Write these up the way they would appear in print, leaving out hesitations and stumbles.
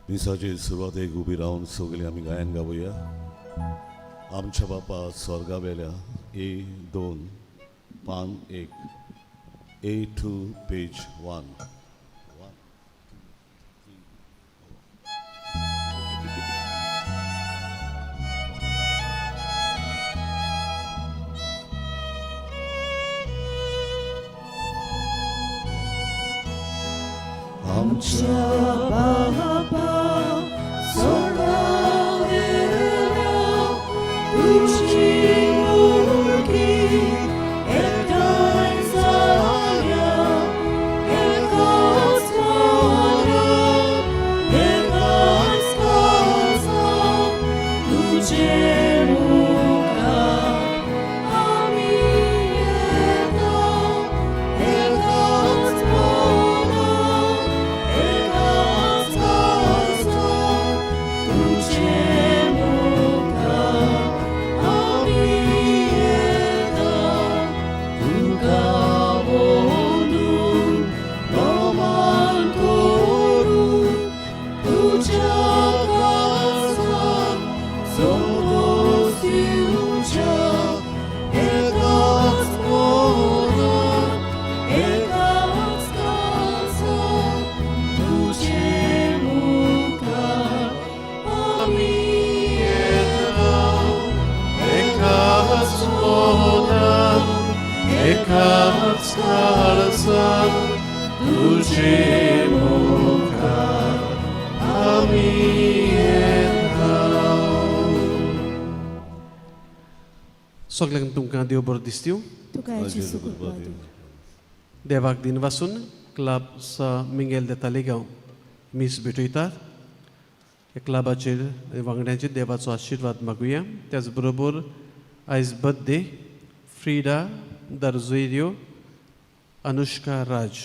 मिसाचे सुरवातेक उबी रावन सगळीं आमी गायन गावया. आमच्या बापा स्वर्गा वेल्या, ए दोन पान एक, A2, page 1. आमच्या बापा स्वर्गावेल्या, तुजी मुलगी एकठांय जाल्या, एकाच मनान, एकाच काळजान, तुजे मुखार आमी येता, एकाच मनान, एकाच काळजान, तुजे मुखार आमी येता, तुका वंदून नमन करून, तुज्या काळजाक संतोष दिवच्या, एकाच मनान, एकाच काळजान, तुजे मुखार आमी येता, एकाच मनान, एकाच काळजान, तुजे मुखार आमी येता. सगल्यांक तुमकां देव बरो दिसतीव. तुका जेजू कृपा दीवं. देवाक दिन वासून क्लब सा मिंगेल दे तालिगांव मीस भेटयतात. ह्या क्लबाचेर वांगड्यांचेर देवाचो आशिर्वाद मागुया. त्याच बरोबर आयज बर्थडे फ्रिडा दर्जुयो, अनुष्का राज,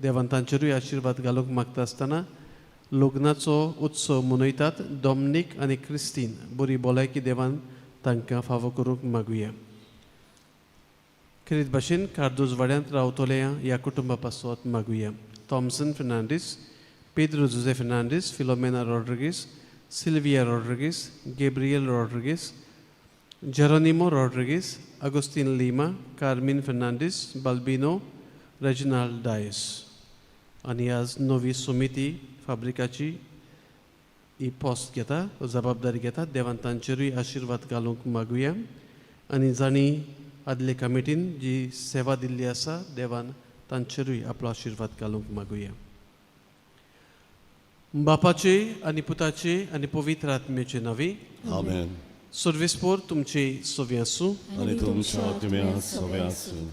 देवान तांचेरूय आशिर्वाद घालूंक मागता आसतना लग्नाचो उत्सव मनयतात डॉमनीक आनी क्रिस्तीन, बरी भलायकी देवान तांकां फावो करूंक मागुया. खेरीत भाशेन कार्दोज वाड्यांत रावतल्या ह्या कुटुंबा पासत मागुया: थॉमसन फेर्नांडीस, पेद्रो जुजे फेर्नांडीस, फिलोमेना रॉड्रिगीस, सिल्विया रॉड्रिगीस, गेब्रियल रॉड्रिगीस, जेरोनिमो रॉड्रिगीस, अगुस्तीन लिमा, कार्मीन फेर्नांडीस, बाल्बिनो रेजिनाल्ड डायस. आनी आज नवी समिती फाब्रिकाची ही पोस्ट घेता, जबाबदारी घेता, देवान तांचेरूय आशिर्वाद घालूंक मागुया. आनी जांणी आदले कमिटीन जी सेवा दिल्ली आसा, देवान तांचेरूय आपलो आशिर्वाद घालूंक मागुया. बापाचे आनी पुताचे आनी पवित्र आत्म्याचे नांवी. आमेन. सर्वेस्पोर तुमचे सोवे आसूं. आनी तुमच्या आत्म्या सवे आसूं.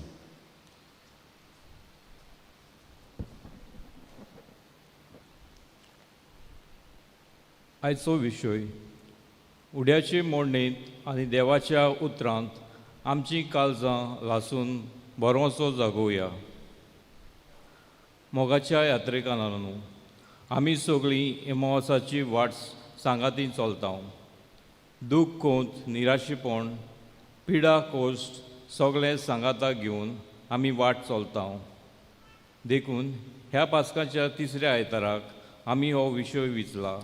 आयचो विशय, उड्याचे मोडणेंत आनी देवाच्या उतरांत आमचीं काळजां लासून बरोसो जागोवया. मोगाच्या यात्रेकारांनो, आमी सगळीं इमोसाची वाट सांगाती चलता. दूख, कोंत, निराशेपण, पिडा, कोश्ट सगळें सांगाता घेवन आमी वाट चलता. देखून ह्या पास्काच्या तिसऱ्या आयताराक आमी हो विशय विचला,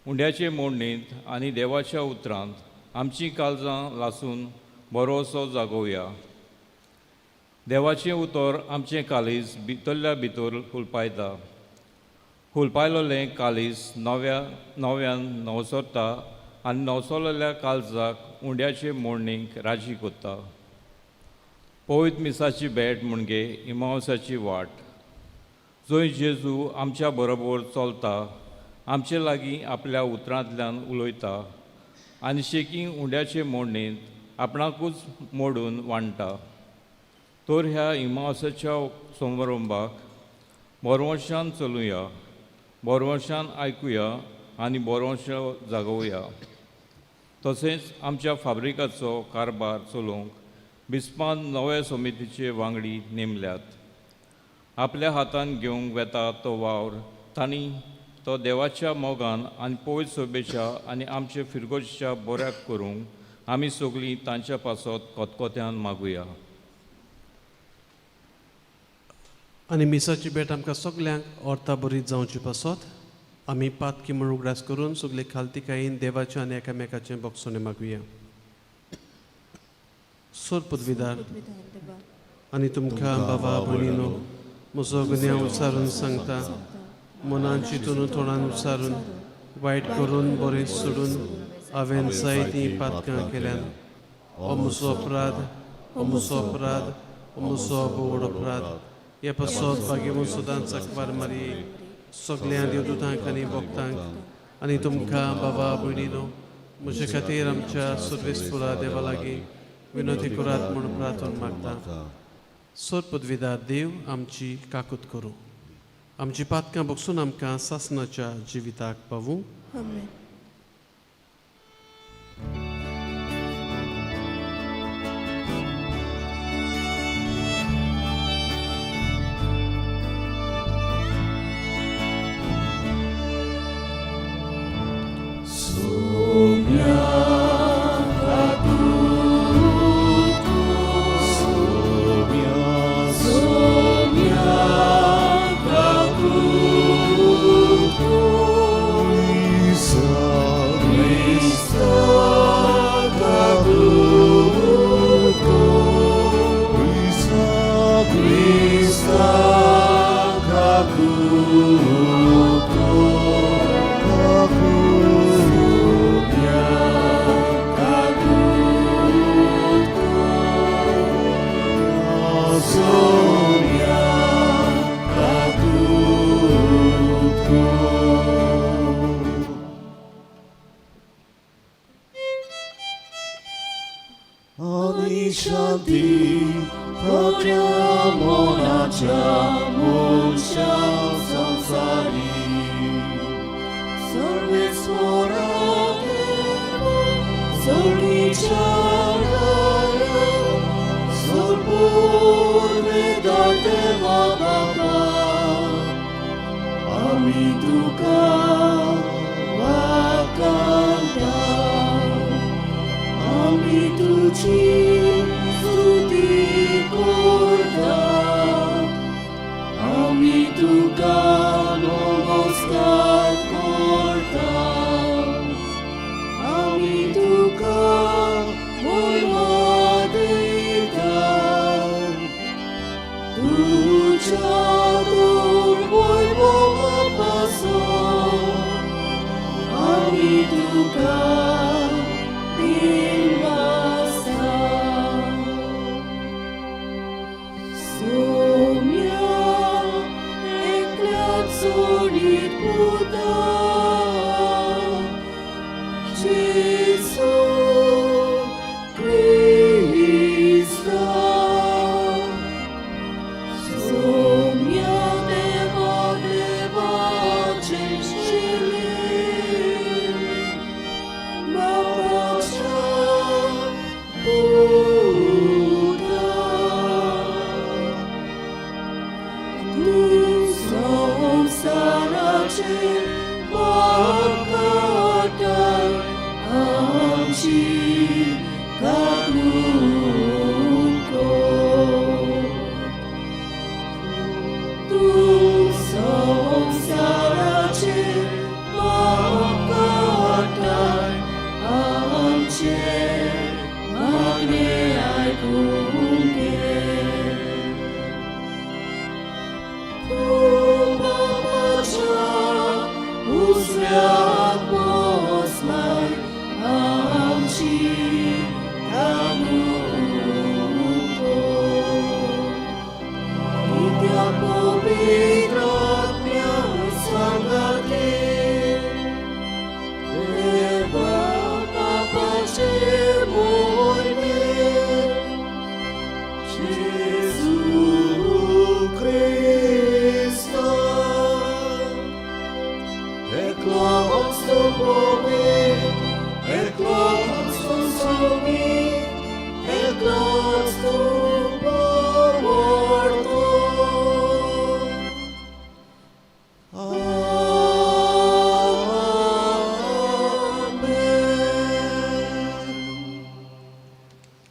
उंड्याचे मोडणेंत आनी देवाच्या उतरांत आमचीं काळजां लासून बरोसो जागोवया. देवाचें उतर आमचें काळीज भितरल्या भितर हुलपायता. हुलपायलोलें काळीज नव्या नव्यान नवसरता आनी नवसरलेल्या काळजाक उंड्याचे मोडणीक राजी कोत्ता. पवित्र मिसाची भेट म्हणजे इमावसाची वाट, जंय जेजू आमच्या बरोबर चलता, आमचे लागीं आपल्या उतरांतल्यान उलयता आनी शेकी उंड्याचे मोडणेंत आपणाकूच मोडून वांडटा. तर ह्या इमावसाच्या समारंभाक बोरवंशान चलुया, बोरवंशान आयकुया आनी बोरवंश जागोवया. तशेंच आमच्या फाब्रिकाचो कारभार चलोवंक बिस्पान नवे समितीचे वांगडी नेमल्यात. आपल्या हातान घेवंक वेता तो वावर तांणी तो देवाच्या मोगान आनी पवित्र सोबेच्या आनी आमचे फिरगोजच्या बऱ्याक करूंक आमी सगळीं तांच्या पासत कोतकोत्यान मागुया. आनी मिसाची भेट आमकां सगल्यांक अर्था बरी जावची पासत. आमी पातकी म्हूण उगडास करून सगळे खालतिकायेन देवाचें आनी एकामेकाचें बोगसणें मागुया. सोर पदवीदार आनी तुमकां बाबा भयणीनो म्हजो गुन्यांव उच्चारून सांगता, मनान चिंतून तोंडान उच्चारून वायट करून बरें सोडून हांवें जायतीं पातकां केल्यान. हो म्हजो अपराध, हो म्हजो अपराध, हो म्हजो व्हड अपराध. हे पासत भाग्यवंत सदांच अकबार मारये, सगळ्या देवदूतांक आनी भक्तांक आनी तुमकां बाबा भयणीनो म्हजे खातीर आमच्या सर्वेस्पुरा देवा लागीं विनोती करात म्हूण प्रार्थना मागता. सोर पदवीदार देव आमची काकूत करूं, आमची पातकां बगसून आमकां सासनाच्या जिविताक पावूं. आमेन.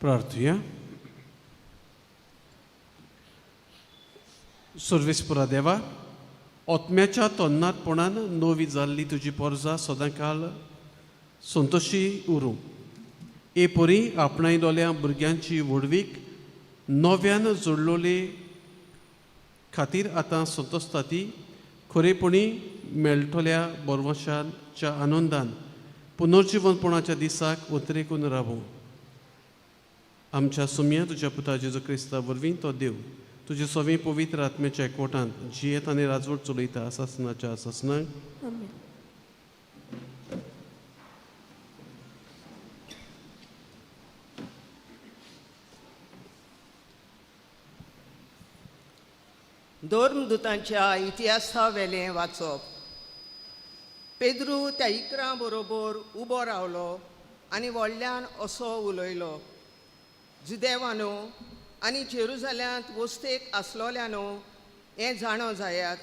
प्रार्थुया. सर्वेस्पुरा देवा, ओतम्याच्या तन्नाटपणान नवी जाल्ली तुजी पोरजा सदांकाल संतोशी उरूं. ए परी आपणायलोल्या भुरग्यांची व्हडवीक नव्यान जोडलोले खातीर आतां संतोसता ती खरेपणी मेळटल्या बरवशाच्या आनंदान पुनर्जिवनपणाच्या दिसाक उतरेकून रावूं. आमच्या सुमया तुज्या पुता जेजू क्रिस्ता वरवीं तो देव तुजे सवी पवित्र आत्म्याच्या एकवटांत जियेत आनी राजवट चलयता सासनाच्या सासनाक. आमेन. धर्मदुतांच्या इतिहासा वेलें वाचप. पेद्रू त्या इकरां बरोबर उबो रावलो आनी व्हडल्यान असो उलयलो, जुदेवानो आनी जेरुजाल्यांत वस्तेक आसलोल्यानो हें जाणो जायात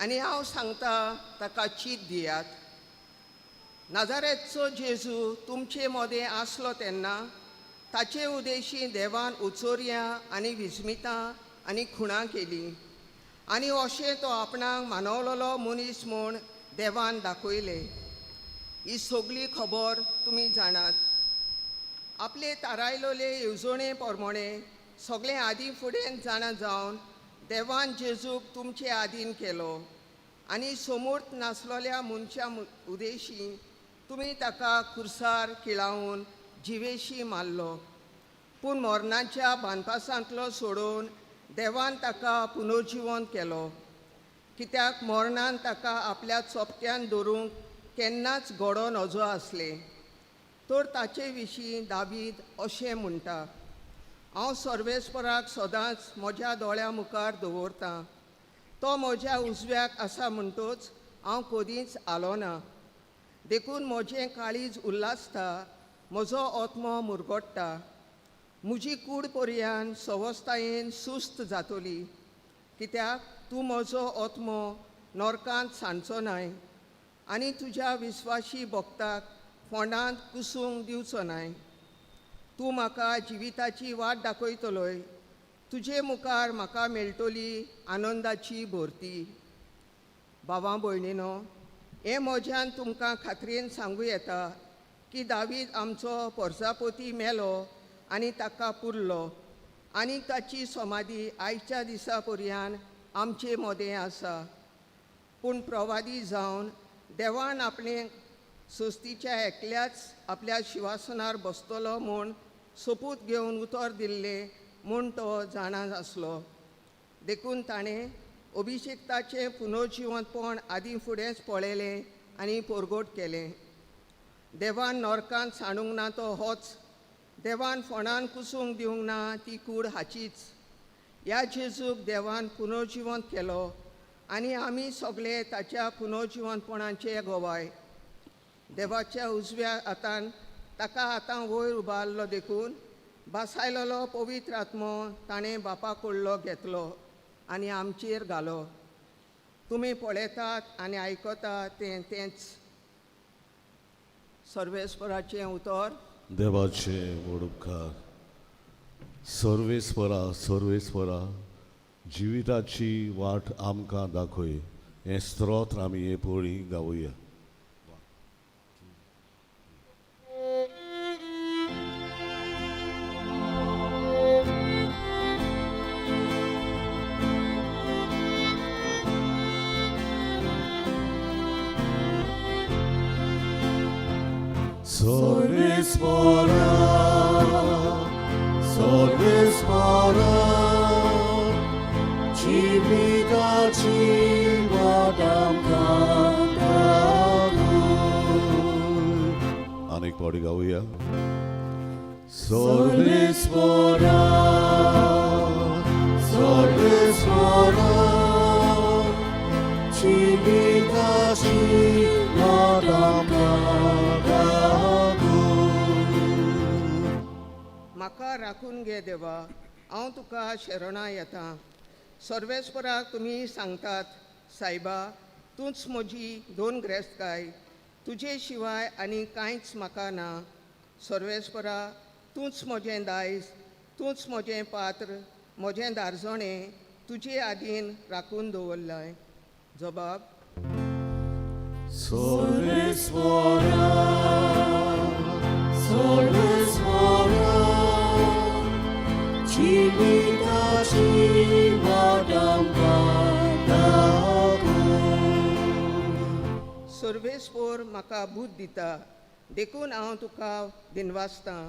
आनी हांव सांगता ताका चीत दियात. नाजारेचो जेजू तुमचे मदें आसलो तेन्ना ताचे उदेशी देवान उचोरयां आनी विस्मितां आनी खुणां केली आनी अशें तो आपणाक मानवलोलो मनीस म्हूण देवान दाखयलें. ही सगली खबर तुमी जाणात. आपले तारायलोले येवजणे प्रमाणे सगळें आदीं फुडें जाणा जावन देवान जेजूक तुमचे आदीन केलो आनी समूर्त नासलोल्या मनशा उदेशी तुमी ताका खुर्सार किळावन जिवेशी मारलो. पूण मरणाच्या बांदपासांतलो सोडोवन देवान ताका पुनर्जिवन केलो, कित्याक मरणान ताका आपल्या चोपट्यान दवरूंक केन्नाच घडो नजो आसलें. तर ताचे विशीं दावीद अशें म्हणटा, हांव सर्वेस्पराक सदांच म्हज्या दोळ्यां मुखार दवरतां, तो म्हज्या उजव्याक आसा म्हणटोच हांव कदींच आलो ना. देखून म्हजें काळीज उल्हासता, म्हजो आत्मो मुरगोडटा, म्हजी कूड पर्यान सवस्तायेन सुस्त जातली, कित्याक तूं म्हजो आत्मो नरकांत सांडचो नाय आनी तुज्या विस्वाशी भक्ताक फोंडांत कुसूंक दिवचो नाय. तूं म्हाका जिविताची वाट दाखयतलोय, तुजे मुखार म्हाका मेळटली आनंदाची भरती. भावां भयणीनो, हें म्हज्यान तुमकां खात्रेन सांगूं येता की दावीद आमचो पोरसापोती मेलो आनी ताका पुरलो आनी ताची समाधी आयच्या दिसा पर्यान आमचे मदें आसा. पूण प्रवादी जावन देवान आपणे सोस्तीच्या एकल्याच आपल्या शिवासनार बसतलो म्हूण सोपूत घेवन उतर दिल्लें म्हूण तो जाणा आसलो. देखून ताणें अभिषेक्ताचें पुनर्जिवंतपण आदीं फुडेंच पळयलें आनी परगट केलें. देवान नरकांत सांडूंक ना तो होच, देवान फोंडान कुसूंक दिवंक ना ती कूड हाचीच. ह्या जेजूक देवान पुनर्जिवंत केलो आनी आमी सगळे ताच्या पुनर्जिवंतपणाचे गवाय. देवाच्या उजव्या हातान ताका आतां वयर उबारलो देखून भासायलोलो पवित्र आत्मो ताणें बापा कडलो घेतलो आनी आमचेर घालो. तुमी पळयतात आनी आयकतात तें तेंच. सर्वेस्पराचें उतर. देवाचे व्हड उपकार. सर्वेस्परा सर्वेस्परा जिविताची वाट आमकां दाखय हें स्त्रोत्र आमी हे पळी गावया. सर्वेस्परा सर्वेस्परा जिविताची वाट आमकां दाखय. आनीक फावटी गावया. सर्वेस्परा सर्वेस्परा जिविताची वाट आमकां दाखय. म्हाका राखून घे देवा, हांव तुका शरणां येता. सर्वेस्पराक तुमी सांगतात, सायबा तूंच म्हजी दोन ग्रेस्तकाय, तुजे शिवाय आनी कांयच म्हाका ना. सर्वेस्परा तूंच म्हजें दायज, तूंच म्हजें पात्र, म्हजें दारजणें तुजे आदीन राखून दवरलाय. जबाब. सर्वेस्वरा, सर्वेस्वरा, जिविताची वाट आमकां दाखय. सर्वेस्पोर म्हाका बूद दिता, देखून हांव तुका दिनवासतां.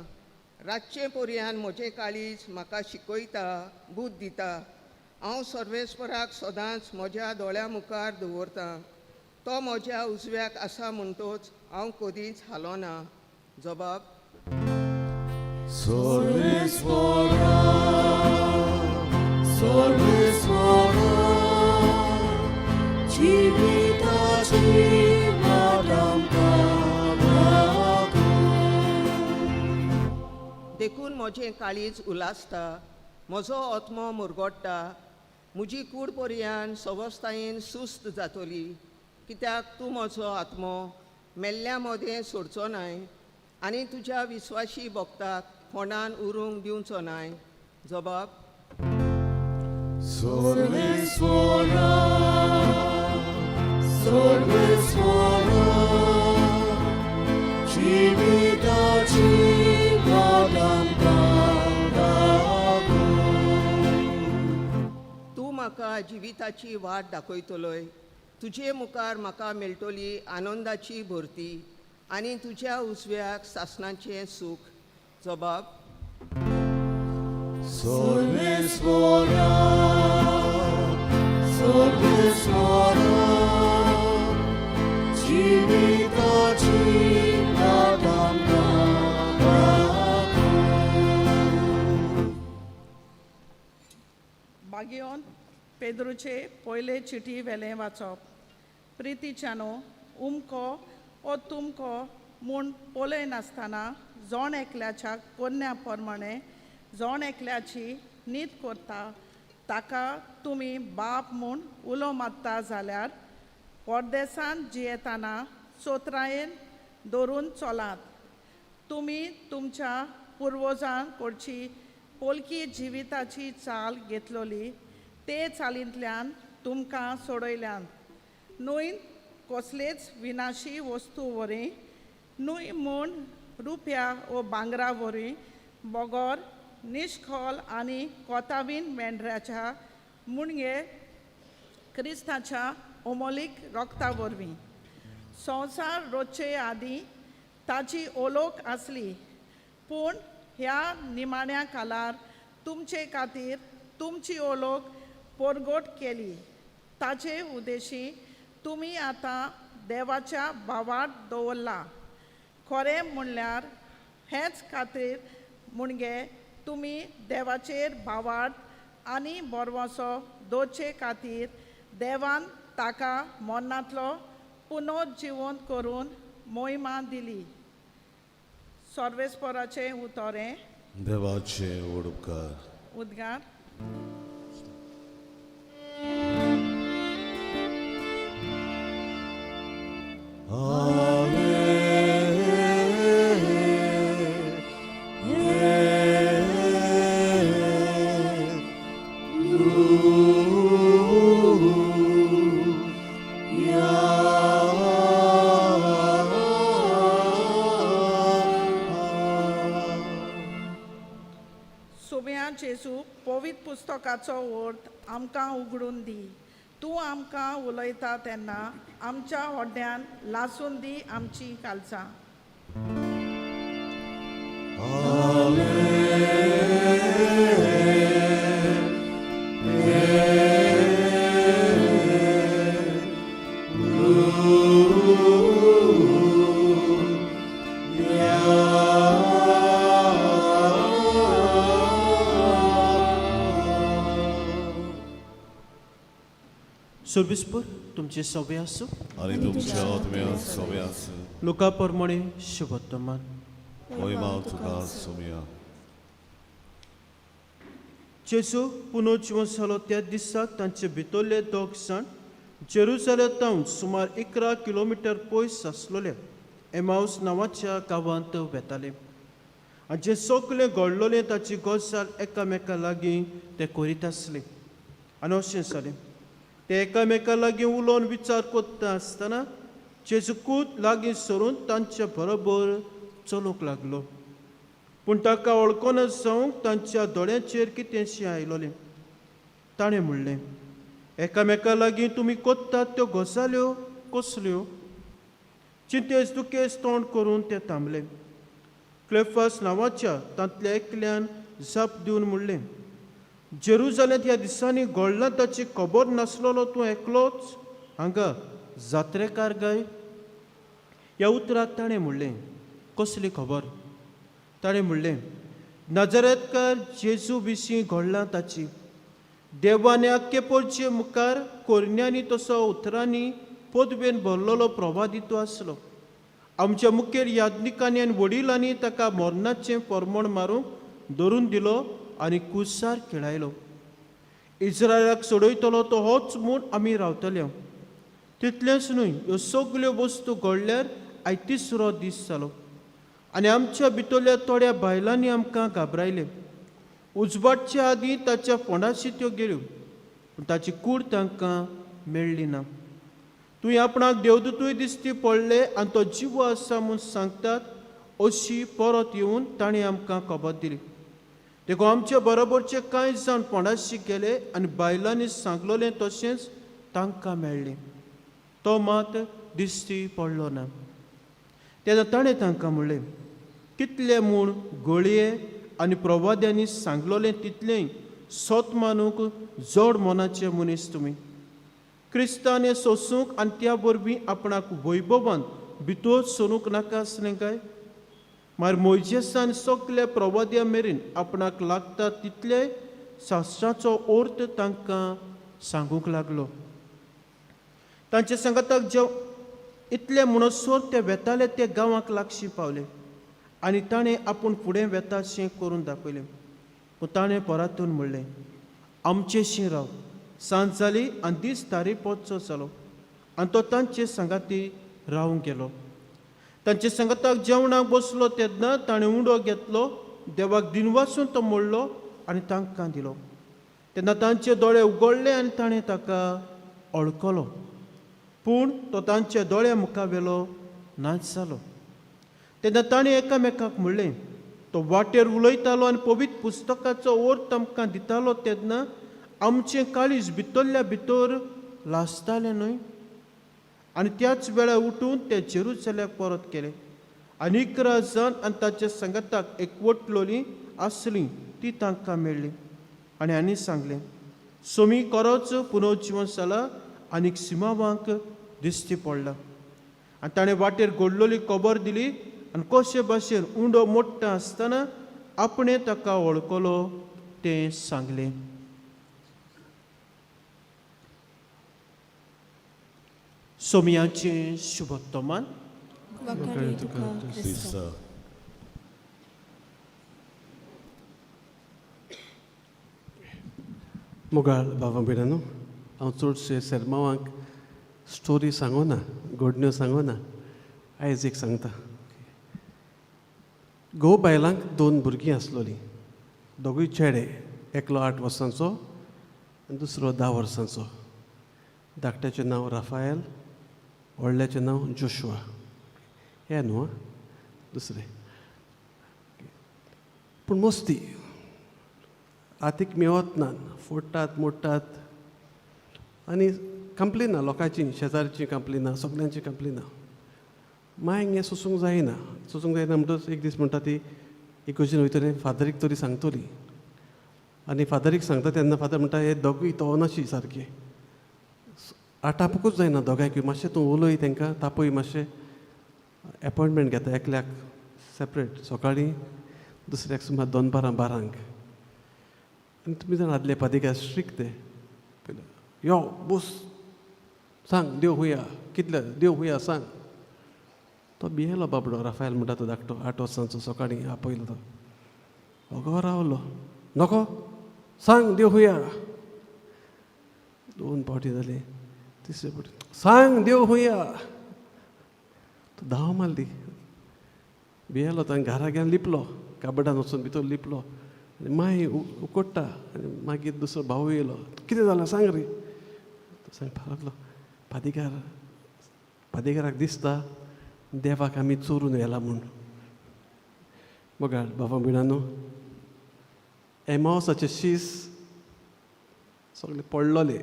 रातचे पोरयान म्हजें काळीज म्हाका शिकयता, बूद दिता. हांव सर्वेस्पराक सदांच म्हज्या दोळ्या मुखार दवरतां. तो म्हज्या उजव्याक आसा म्हणटोच हांव कदींच हालोना. जबाब. सर्वेस्वरा, सर्वेस्वरा, जिविताची वाट आमकां दाखय. देखून म्हजें काळीज उलासता, म्हजो आत्मो मुरगोडटा. म्हजी कूड पर्यान सवस्तायेन सुस्त जातली, कित्याक तूं म्हजो आत्मो मेल्ल्या मदें सोडचो नाय आनी तुज्या विस्वाशी भक्ताक फोंडान उरूंक दिवचो नाय. जबाब. सर्वेस्वरा, सर्वेस्वरा, जिविताची वाट आमकां दाखय. तूं म्हाका जिविताची वाट दाखयतलोय. तुजे मुखार म्हाका मेळटली आनंदाची भरती आनी तुज्या उजव्याक सासणाचें सूख. जबाब. सर्वेस्वरा, सर्वेस्वरा, जिविताची वाट आमकां दाखय. बागियोन पेद्रूचे पयले चिटी वेलें वाचप. प्रितीच्यानो, उमको ओ तुमको म्हूण पळय नासतना जोण एकल्याच्या कोन्या प्रमाणे जोण एकल्याची नीत करता ताका तुमी बाप म्हूण उलो मारता जाल्यार परदेसान जियेतना चोत्रायेन धरून चलात. तुमी तुमच्या पुर्वजां कडची पोलकी जिविताची चाल घेतलोली ते चालींतल्यान तुमकां सोडयल्यान, न्हय कसलेच विनाशी वस्तू वरी, न्हय म्हूण रुपया वो भांगरा वरी, बगर निश्खोल आनी कोतावीन मेंढऱ्याच्या मुणगे क्रिस्ताच्या अमोलीक रोगता वरवीं. संवसार रोचचे आदीं ताची ओलोक आसली, पूण ह्या निमाण्या कालार तुमचे खातीर तुमची ओलोक पोरगोट केली. ताचे उद्देशी तुमी आतां देवाच्या भावात दवरला. खरें म्हणल्यार हेच खातीर मुणगे तुमी देवाचेर भावार्थ आनी बरवसो दवरचे खातीर देवान ताका मरणांतलो पुनर्जिवंत करून मोहिमा दिली. सर्वेस्पराचें उतरें. देवाचे उडपकार. उद्गार. सोम्या जेजू, पवित्र पुस्तकाचो अर्थ आमकां उगडून दी. तूं आमकां उलयता तेन्ना आमच्या होड्ड्यान लासून दी आमची कालसां. सोर्बिसपूर तुमचे सवे आसूं आनी तुमच्या आत्म्या सोम्या आसूं. लुका प्रमाणे शुभवर्तमान. मोहिमा तुका सोम्या. जेजू पुनर्जिवन जालो त्या दिसाक तांचे भितरले दोग जाण जेरुजालेम सुमार 11 किलोमिटर पयस आसलेल्या एमावस नांवाच्या गांवांत वेताले आनी जें सगळें घडलोलें ताची गजाल एकामेका लागीं ते करीत आसले. आनी अशें जालें, ते एकामेका लागीं उलोवन विचार कोत्ता आसतना जेजू कूद लागीं सरून तांचे बरोबर चलूंक लागलो. पूण ताका वळखना जावंक तांच्या दोळ्यांचेर कितेंशें आयलोलें. ताणें म्हणलें, एकामेका लागीं तुमी कोत्तात त्यो गजाल्यो कसल्यो? चिंतेस दुखेस तोंड करून ते थांबले. क्लेफास नांवाच्या तांतल्या एकल्यान जाप दिवन म्हणलें, जेरुजाल्यांत ह्या दिसांनी घडलां ताची खबर नासलेलो तूं एकलोच हांगा जात्रेकार गाय? ह्या उतराक ताणें म्हणलें, कसली खबर? ताणें म्हणलें, नाजरेतकार जेजू विशीं घडलां ताची. देवान आख्खे पोरचे मुखार कोरण्यांनी तसो उतरांनी पदवेन भरलेलो प्रवादितो आसलो. आमच्या मुखेल याज्ञिकांनी आनी वडिलांनी ताका मरणाचें फर्मण मारूंक धरून दिलो आनी कुसार खेळायलो. इस्रायलाक सोडयतलो तो होच म्हूण आमी रावतले. तितलेंच न्हय, ह्यो सगल्यो वस्तू घडल्यार आयज तिसरो दीस जालो आनी आमच्या भितरल्या थोड्या बायलांनी आमकां घाबरायले. उजवाडचे आदीं ताच्या फोंडाशी त्यो गेल्यो, पूण ताची कूड तांकां मेळ्ळी ना. तुवें आपणाक देवदूतूय दिसती पडले आनी तो जिवो आसा म्हूण सांगतात अशी परत येवन ताणें आमकां खबर दिली. देखून आमचे बरोबरचे कांय जाण फोंडाशी गेले आनी बायलांनी सांगलोलें तशेंच तांकां मेळ्ळें. तो मात दिसती पडलो ना. तेन्ना ताणें तांकां म्हणलें, कितले म्हूण गळये आनी प्रवाद्यांनी सांगलोलें तितलेंय सत मानूंक जड मनाचे मनीस तुमी. क्रिस्तान हें सोसूंक आनी त्या वरवीं आपणाक वैभवान भितर सरूंक नाका आसलें काय? मागीर मोयजेसान सगल्या प्रवाद्या मेरेन आपणाक लागता तितले शास्त्राचो अर्थ तांकां सांगूंक लागलो. तांचे सांगाताक जेव इतले म्हणसर ते वेताले ते गांवाक लागशी पावले आनी ताणें आपूण फुडें वेताशें करून दाखयलें. पूण ताणें परातून म्हणलें, आमचेशी राव. सांज जाली आनी दीस तारी पोचचो जालो आनी तो तांचे सांगाती रावंक गेलो. तांचे सांगाताक जेवणाक बसलो तेन्ना ताणें उंडो घेतलो, देवाक दिनवासून तो मोडलो आनी तांकां दिलो. तेन्ना तांचे दोळे उगडले आनी ताणें ताका वळखलो, पूण तो तांच्या दोळ्या मुखा वेलो नाच जालो. तेन्ना ताणें एकामेकाक म्हणलें, तो वाटेर उलयतालो आनी पवित्र पुस्तकाचो अर्थ आमकां दितालो तेन्ना आमचें काळीज भितरल्या भितर लासतालें न्हय? आनी त्याच वेळार उठून ते जेरुसलेमाक परत केले आनी 11 जाण आनी ताच्या सांगाताक एकवटलोली आसली ती तांकां मेळ्ळी. आनी हांणी सांगलें, सोमी खरोच पुनर्जिवन जाला आनीक सिमावांक दिश्टी पडला. आनी ताणें वाटेर घडलोली खबर दिली आनी कशे भाशेन उंडो मोडटा आसतना आपणें ताका वळखलो तें सांगलें. सोमयाचें शुभोत्तमान. क्रिस्ता. मोगाळ बाबा भयणांनो, हांव चडशे सेर्मांवांक स्टोरी सांगना, घडण्यो सांगना, आयज एक सांगता. घोव बायलांक 2 भुरगीं आसलोलीं, दोगूय चेडे, एकलो 8 वर्सांचो आनी दुसरो 10 वर्सांचो. धाकट्याचें नांव राफायल, व्हडल्याचें नांव जोशुआ. हें न्हू दुसरें. पूण मस्ती आतीक मेवत ना, फोडटात मोडटात आनी कंप्लेन ना लोकांची, शेजारची कंप्लेन ना, सगल्यांची कंप्लेन ना. मांयक हें सोसूंक जायना, सोसूंक जायना म्हणटच एक दीस म्हणटा ती इगर्जेन वयतली, फादरीक तरी सांगतली. आनी फादरीक सांगता तेन्ना फादर म्हणटा, हे दोगूय तोवनाशी सारके, आटापुकूच जायना दोगांयकूय, मातशें तूं उलय तांकां, तापय मातशें. एपॉयंटमेंट घेता एकल्याक सेपरेट सकाळीं, दुसऱ्याक सुमार दनपारां 12. आनी तुमी जाण आदले पादिका स्ट्रिक्ट ते, पयलें यो बोस सांग देव हुया कितले देव हुया सांग. तो भियेलो बाबडो राफायल म्हणटा तो धाकटो 8 वर्सांचो, सकाळीं आपयलो तो, ओगो रावलो, नको सांग देव हुया. 2 फावटी जाले, तिसरे फावटी सांग देव हुया. तो धांव मारली, भियेलो तो आनी घरा घेवन लिपलो, काबडान वचून भितर लिपलो. आनी माई उकडटा आनी मागीर दुसरो भाव येयलो, कितें जालां सांग रे. सांगपाक लागलो, पादिगार, पादिगाराक दिसता देवाक आमी चोरून व्हेला म्हूण. मोगाळ बाबा भयणांनो, एमावसाचे शीस सगळे पडलोले,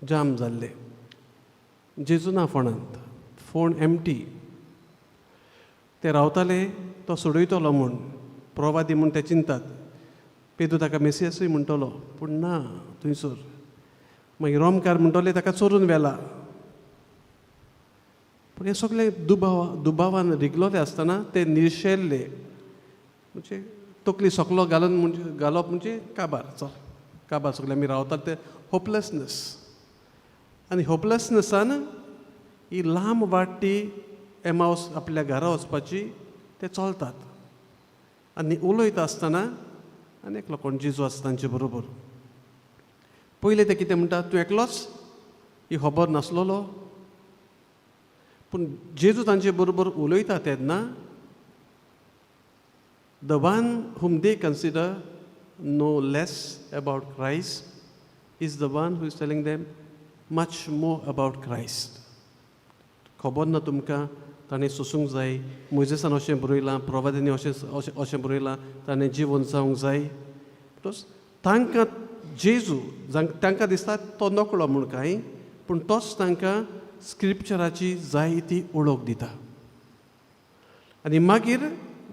जाम जाल्ले. जेजू ना फोणांत, फोण एमटी. ते रावताले तो सोडयतलो म्हूण, प्रवादी म्हूण ते चिंतात. पेदू ताका मेसियासूय म्हणटलो, पूण ना थंयसर. मागीर रोमकार म्हणटले ताका चोरून व्हेला. पूण हे सगळे दुबावान रिगलोले आसतना ते निर्शेल्ले. म्हणजे तकली सकलो घालून म्हणजे घालप म्हणजे काबार, चल काबार सगळे आमी रावतात ते होपलेसनेस. आनी होपलेसनेसान ही लांब वाट ती एमावस आपल्या घरा वचपाची ते चलतात. आनी उलयता आसतना आनी एकलो कोण जेजू आसता तांचे बरोबर. पयलें ते कितें म्हणटा, तूं एकलोच ही खबर नासलोलो. पूण जेजू तांचे बरोबर उलयता तेन्ना the one whom they consider no less about Christ is the one who is telling them much more about Christ. खबर ना तुमकां ताणें सोसूंक जाय, मोयजेसान अशें बरयलां, प्रवाद्यांनी अशें अशें अशें बरयलां, ताणें जिवन जावंक जाय. प्लस तांकां जेजू तांकां दिसता तो नकळो म्हूण कांय, पूण तोच तांकां स्क्रिप्चराची जाय ती वळख दिता. आनी मागीर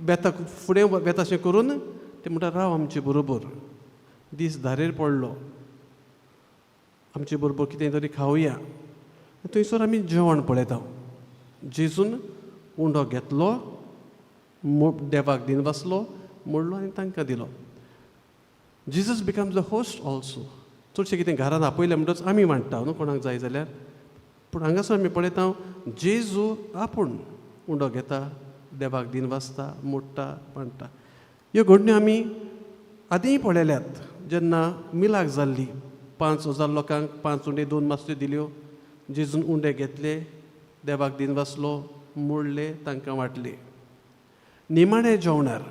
बेता फुडें वेताशें करून ते म्हणटा, राव आमचे बरोबर, दीस धारेर पडलो, आमचे बरोबर कितें तरी खावया. थंयसर आमी जेवण पळयता. जेजून उंडो घेतलो, देवाक दिन बसलो, मोडलो आनी तांकां दिलो. Jesus becomes the host also. चडशें कितें घरांत आपयलें म्हणटच आमी वांट्टा न्हू कोणाक जाय जाल्यार. पूण हांगासर आमी पळयता जेजू आपूण उंडो घेता, देवाक दिन वाचता, मोडटा, वांट्टा. ह्यो घडण्यो आमी आदींय पळयल्यात. जेन्ना मिलाक जाल्ली, 5,000 लोकांक 5 उंडे 2 मासल्यो दिल्यो, जेजून उंडे घेतले, देवाक दिन वाचलो, मोडले, तांकां वांटले. निमाणे जेवणार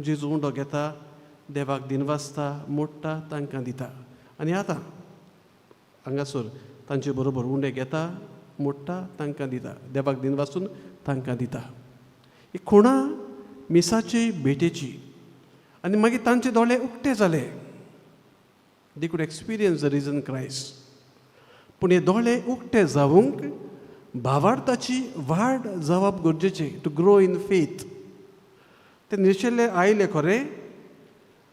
जेजू उंडो घेता, देवाक दिन वाचता, मोडटा, तांकां दिता. आनी आतां हांगासर तांचे बरोबर उंडे घेता, मोडटा, तांकां दिता, देवाक दिन वाचून तांकां दिता. ही खुणा मिसाची भेटेची. आनी मागीर तांचे दोळे उक्ते जाले. They could experience the risen Christ. पूण हे दोळे उक्ते जावंक भावार्थाची वाड जावप गरजेचें, टू ग्रो इन फेथ. ते निर्शेल्ले आयले खरें,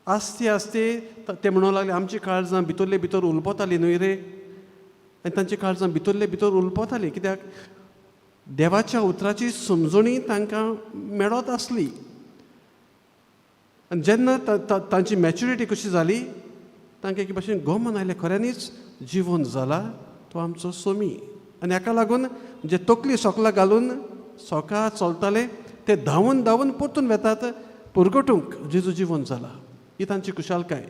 आस्ते आस्ते ते म्हणूंक लागले आमची काळजां भितरले भितर उलपतालीं न्हय रे. आनी तांची काळजां भितरले भितर उलपतालीं कित्याक देवाच्या उतराची समजणी तांकां मेळत आसली. आनी जेन्ना तांची मॅच्युरिटी कशी जाली, तांकां एके भाशेन गोमन आयलें, खऱ्यांनीच जिवन जाला तो आमचो सोमी. आनी हाका लागून जे तकली सोकलां घालून सोका चलताले ते धांवून धांवून परतून वेतात पुरगटूंक जेजू जिवन जाला. ही तांची खुशालकाय.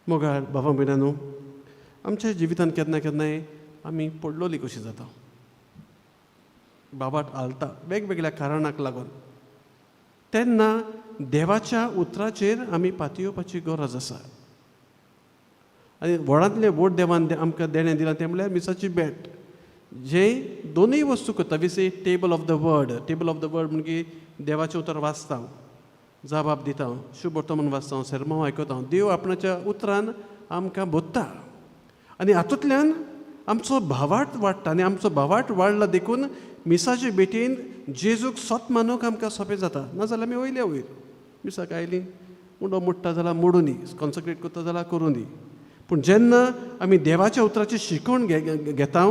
मोगाळ बाबा भयणांनो, आमच्या जिवितांत केन्ना केन्नाय आमी पडलोली कशी जाता, बाबाट हालता वेगवेगळ्या कारणाक लागून. तेन्ना देवाच्या उतराचेर आमी पातयेवपाची गरज आसा. आनी व्हडांतलें व्हड देवान आमकां देणें दिलां तें म्हणल्यार मिसाची भेट, जें दोनूय वस्तू करता. We say table of the word. Table of the word म्हणजे देवाचें उतर वाचता, जबाब दिता, शुभ वर्तमान वाचता, सेर्मांव आयकता. देव आपणाच्या उतरान आमकां बोधता आनी हातूंतल्यान आमचो भावार्थ वाडटा. आनी आमचो भावार्थ वाडला देखून मिसाचे भेटेन जेजूक सत मानूंक आमकां सोंपें जाता. नाजाल्यार आमी वयल्या वयर मिसाक आयलीं, उंडो मोडटा जाल्यार मोडूं दी, कॉन्सक्रेट करता जाल्यार करूं दी. पूण जेन्ना आमी देवाच्या उतराची शिकवण घेता,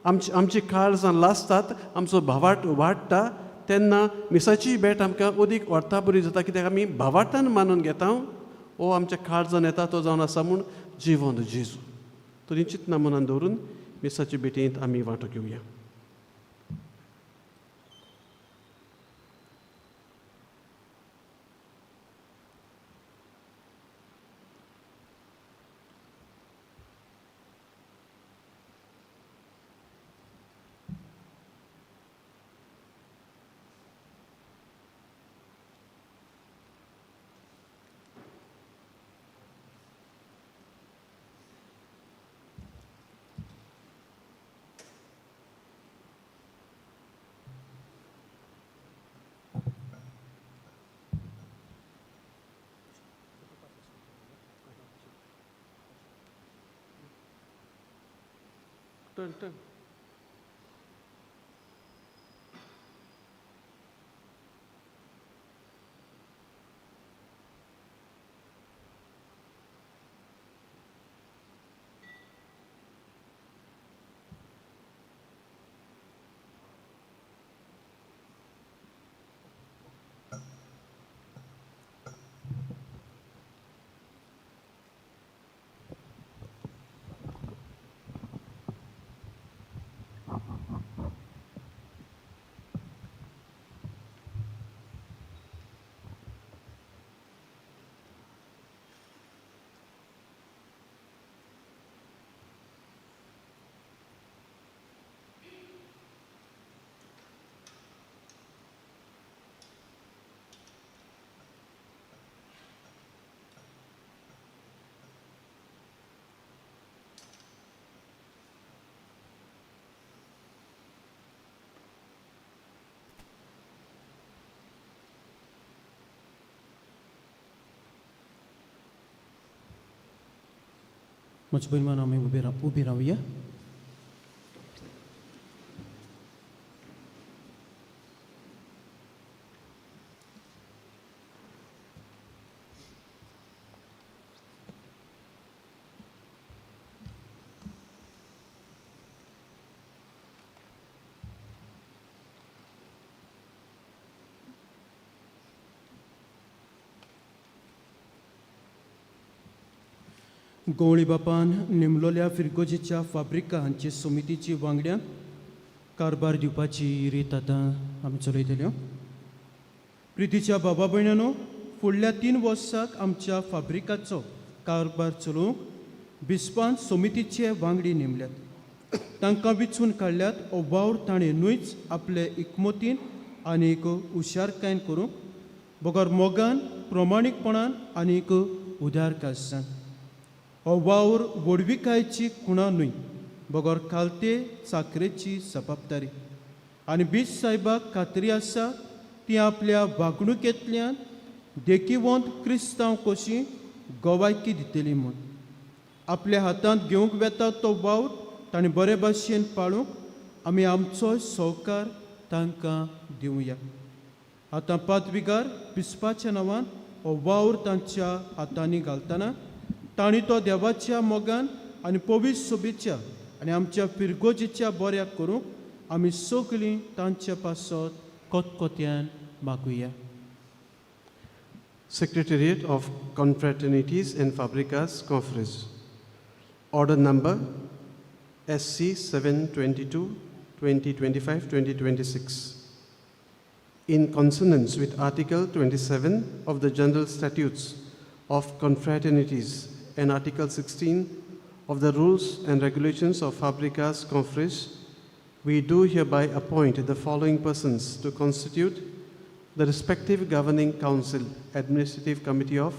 आमची काळजां लासतात, आमचो भावार्थ वाडटा, तेन्ना मिसाची भेट आमकां अदीक अर्था बरी जाता. कित्याक आमी भावार्थान मानून घेता, ओ आमच्या काळजान येता तो जावन आसा म्हूण जिवंत जेजू. तरी चिंतना मनान दवरून मिसाचे भेटेंत आमी वांटो घेवया. Turn, turn. म्हज्या भयण आमी उबी रावया. गवळी बापान निमलोल्या फिरगोजीच्या फाब्रिका हांचे समितीची वांगड्यांक कारभार दिवपाची रीत आतां आमी चलयतल्यो. प्रितीच्या बाबा भयणानो, फुडल्या 3 वर्साक आमच्या फाब्रिकाचो कारभार चलोवंक बिस्पान समितीचे वांगडी नेमल्यात. तांकां विचून काडल्यात हो वावर ताणें न्हूच आपले इकमतीन आनीक हुशारकायेन करूंक बगर मोगान, प्रमाणीकपणान आनीक उदारकासान. हो वावर व्हडविकायची खुणा न्हय बगर खालते चाकरेची जबाबदारी. आनी बीच साहेबाक खात्री आसा ती आपल्या वागणुकेंतल्यान देखिवंत क्रिस्तांव कशी गवायकी दितली म्हूण. आपल्या हातांत घेवंक वेता तो वावर ताणें बरे भाशेन पाळूंक आमी आमचो सहकार तांकां दिवया. आतां पादविगार बिस्पाच्या नांवान हो वावर तांच्या हातांनी घालतना तांणी तो देवाच्या मोगान आनी पवित्र सोबेच्या आनी आमच्या फिरगोजीच्या बऱ्याक करूंक आमी सगळीं तांचे पासत कोतकोत्यान मागुया. Secretariat of Confraternities and Fabricas Conference. Order number SC 722 2025 2026. In consonance with Article 27 of the General Statutes of Confraternities and Article 16 of the Rules and Regulations of Fabricas Conference, we do hereby appoint the following persons to constitute the respective Governing Council Administrative Committee of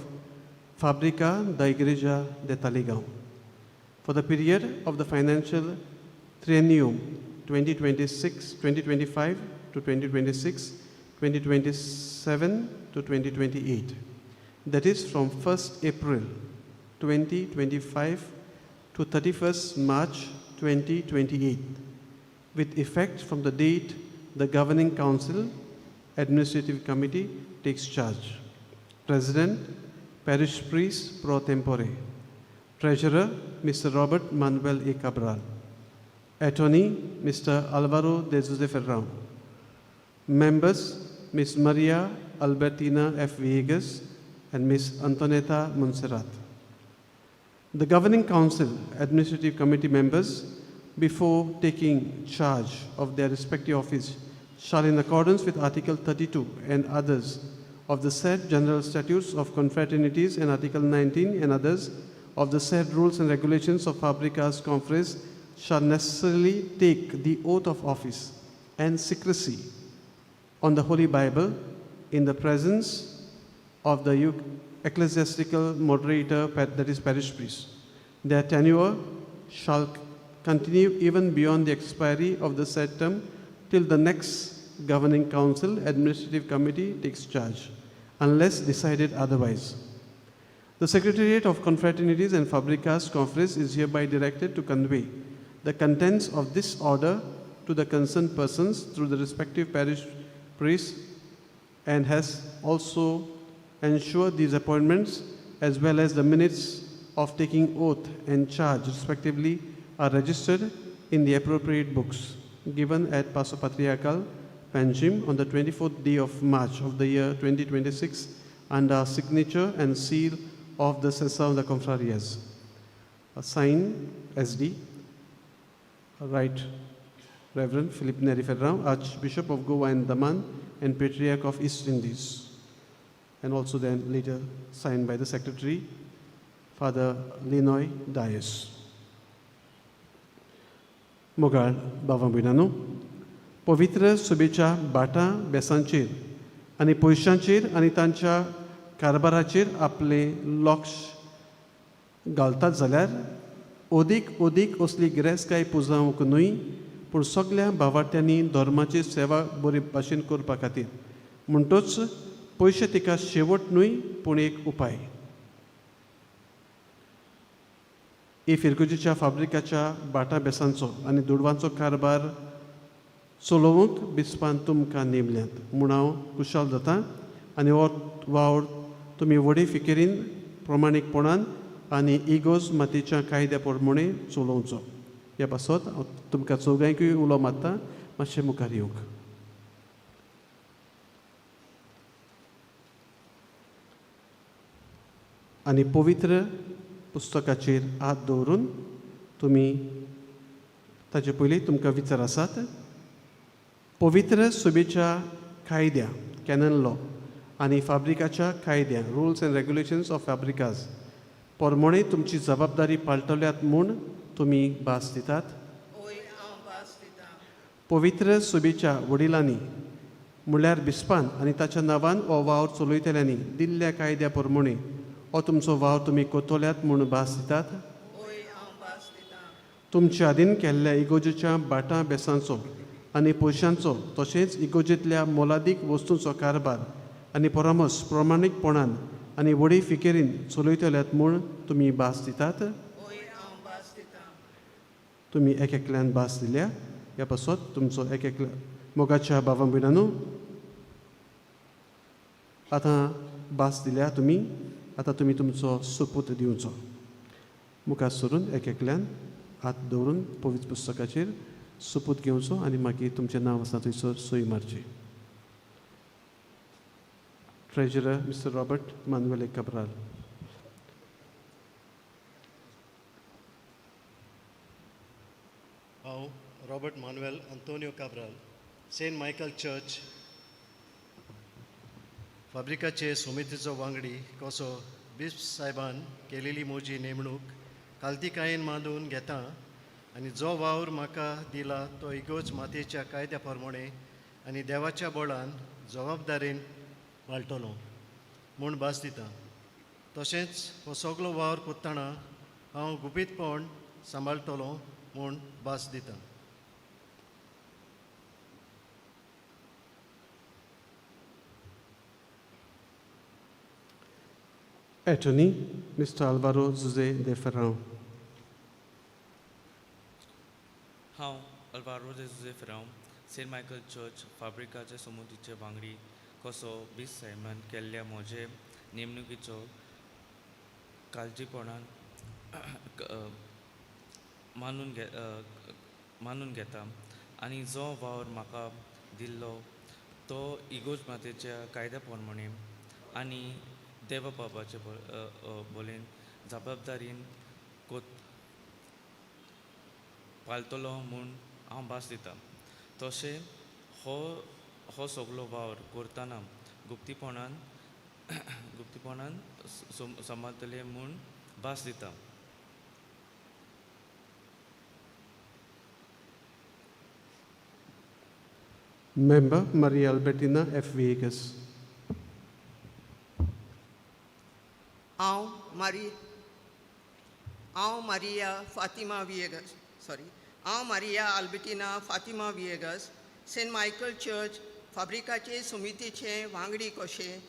Fabrica da Igreja de Taleigao for the period of the financial triennium 2026-2025 to 2026-2027 to 2028. That is from 1st April 2025 to 31st March 2028, with effect from the date the Governing Council Administrative Committee takes charge. President, Parish Priest Pro Tempore. Treasurer, Mr. Robert Manuel A. Cabral. Attorney, Mr. Alvaro de Jose Ferrao. Members, Ms. Maria Albertina F. Viegas and Ms. Antonetta Montserrat. The Governing Council Administrative Committee members, before taking charge of their respective office, shall, in accordance with Article 32 and others of the said General Statutes of Confraternities and Article 19 and others of the said Rules and Regulations of Fabricas Conference, shall necessarily take the oath of office and secrecy on the Holy Bible in the presence of the ecclesiastical moderator, that is parish priest. Their tenure shall continue even beyond the expiry of the said term till the next Governing Council Administrative Committee takes charge, unless decided otherwise. The Secretariat of Confraternities and Fabricas Conference is hereby directed to convey the contents of this order to the concerned persons through the respective parish priests and has also ensured these appointments as well as the minutes of taking oath and charge respectively are registered in the appropriate books given at Paso Patriarchal, Panjim on the 24th day of March of the year 2026 under signature and seal of the Cessa of the Confrarias. A sign SD, Right Reverend Philip Neri Ferrao, Archbishop of Goa and Daman and Patriarch of East Indies, and also then later signed by the Secretary, Father Linoy Dias. मोगाळ बाबा भयणांनो, पवित्र सभेच्या बाटा बेसांचेर आनी पयशांचेर आनी तांच्या कारभाराचेर आपलें लक्ष घालतात जाल्यार अदीक अदीक असली गिरेस्तकाय पुजावंक न्हय, पूण सगल्या भावार्थ्यांनी धर्माची सेवा बरे भाशेन करपा खातीर म्हणटच पयशे तिका शेवट न्हय पूण एक उपाय. ही फिरगुजीच्या फाब्रिकाच्या बाटा बेसांचो आनी दुडवांचो कारभार चलोवंक बिस्पान तुमकां नेमल्यात म्हूण हांव खुशाल जाता आनी हो वावर तुमी व्हडे फिकिरीन, प्रमाणीकपणान आनी इगोर्ज मातेच्या कायद्या प्रमाणे चलोवचो. ह्या पासत हांव तुमकां चौगांयकूय उलो मारता मातशें मुखार येवंक. आनी पवित्र पुस्तकाचेर हात दवरून तुमी ताचे पयलीं तुमकां विचार आसात. पवित्र सभेच्या कायद्या, कॅनन लॉ, आनी फाब्रिकाच्या कायद्या, rules and regulations of Fabricas प्रमाणे तुमची जबाबदारी पाळटल्यात म्हूण तुमी भास दितात? हय, हांव भास दितां. पवित्र सभेच्या वडिलांनी, म्हणल्यार बिस्पान आनी ताच्या नांवान हो वावर चलयतल्यांनी दिल्ल्या कायद्या प्रमाणे हो तुमचो वावर तुमी कोतोल्यात म्हूण भास दितात? हय, हांव भास दितां. तुमच्या आदीन केल्ल्या इगोजेच्या बाटां बेसांचो आनी पयशांचो तशेंच इगोजेंतल्या मोलादीक वस्तूंचो कारभार आनी परामर्स प्रमाणीकपणान आनी व्हडी फिकिरीन चलयतल्यात म्हूण तुमी भास दितात? हय, हांव भास दितां. तुमी एक एकल्यान भास दिल्या. ह्या पासत तुमचो एक एकल्या मोगाच्या बाबा भयणांनो, आतां भास दिल्या तुमी, आतां तुमी तुमचो सोपूत दिवचो. मुखार सरून एक एकल्यान हात दवरून पवित्र पुस्तकाचेर सोपूत घेवचो आनी मागीर तुमचें नांव आसा थंयसर सय मारची. Treasurer mister Robert Manuel Cabral. हांव Robert Manuel Antonio Cabral, Saint Michael church फाब्रिकाचे समितीचो वांगडी कसो बिस्प साहेबान केलेली म्हजी नेमणूक कालतिकायेन मानून घेता आनी जो वावर म्हाका दिला तो इगोर्ज मातयेच्या कायद्या प्रमाणे आनी देवाच्या बळान जबाबदारेन वाळटलो म्हूण भास दिता. तशेंच हो सगलो वावर करतना हांव गुपीतपण सांबाळटलो म्हूण भास दिता. Attorney mister Alvaro Jose de Ferrao. हांव Alvaro de Jose Ferrao, Saint Michael church फाब्रिकाचे समितीचे वांगडी कसो बीस सायमान केल्ल्या म्हजे नेमणुकीचो काळजीपणान मानून घेता आनी जो वावर म्हाका दिल्लो तो इगोर्ज मातेच्या कायद्या प्रमाणे आनी देवा बाबाचे बोलेन जबाबदारीन कोत पाळटलो म्हूण हांव भास दितां. तशें हो हो सगलो वावर करतना गुप्तीपणान गुप्तीपणान सांबाळटले म्हूण भास दिता. Member Maria Albertina F Viegas. हांव मारिया फातिमा विएगस, सॉरी, हांव Maria Albertina Fatima Viegas, Saint Michael Church फाब्रिकाचे समितीचे वांगडी कशें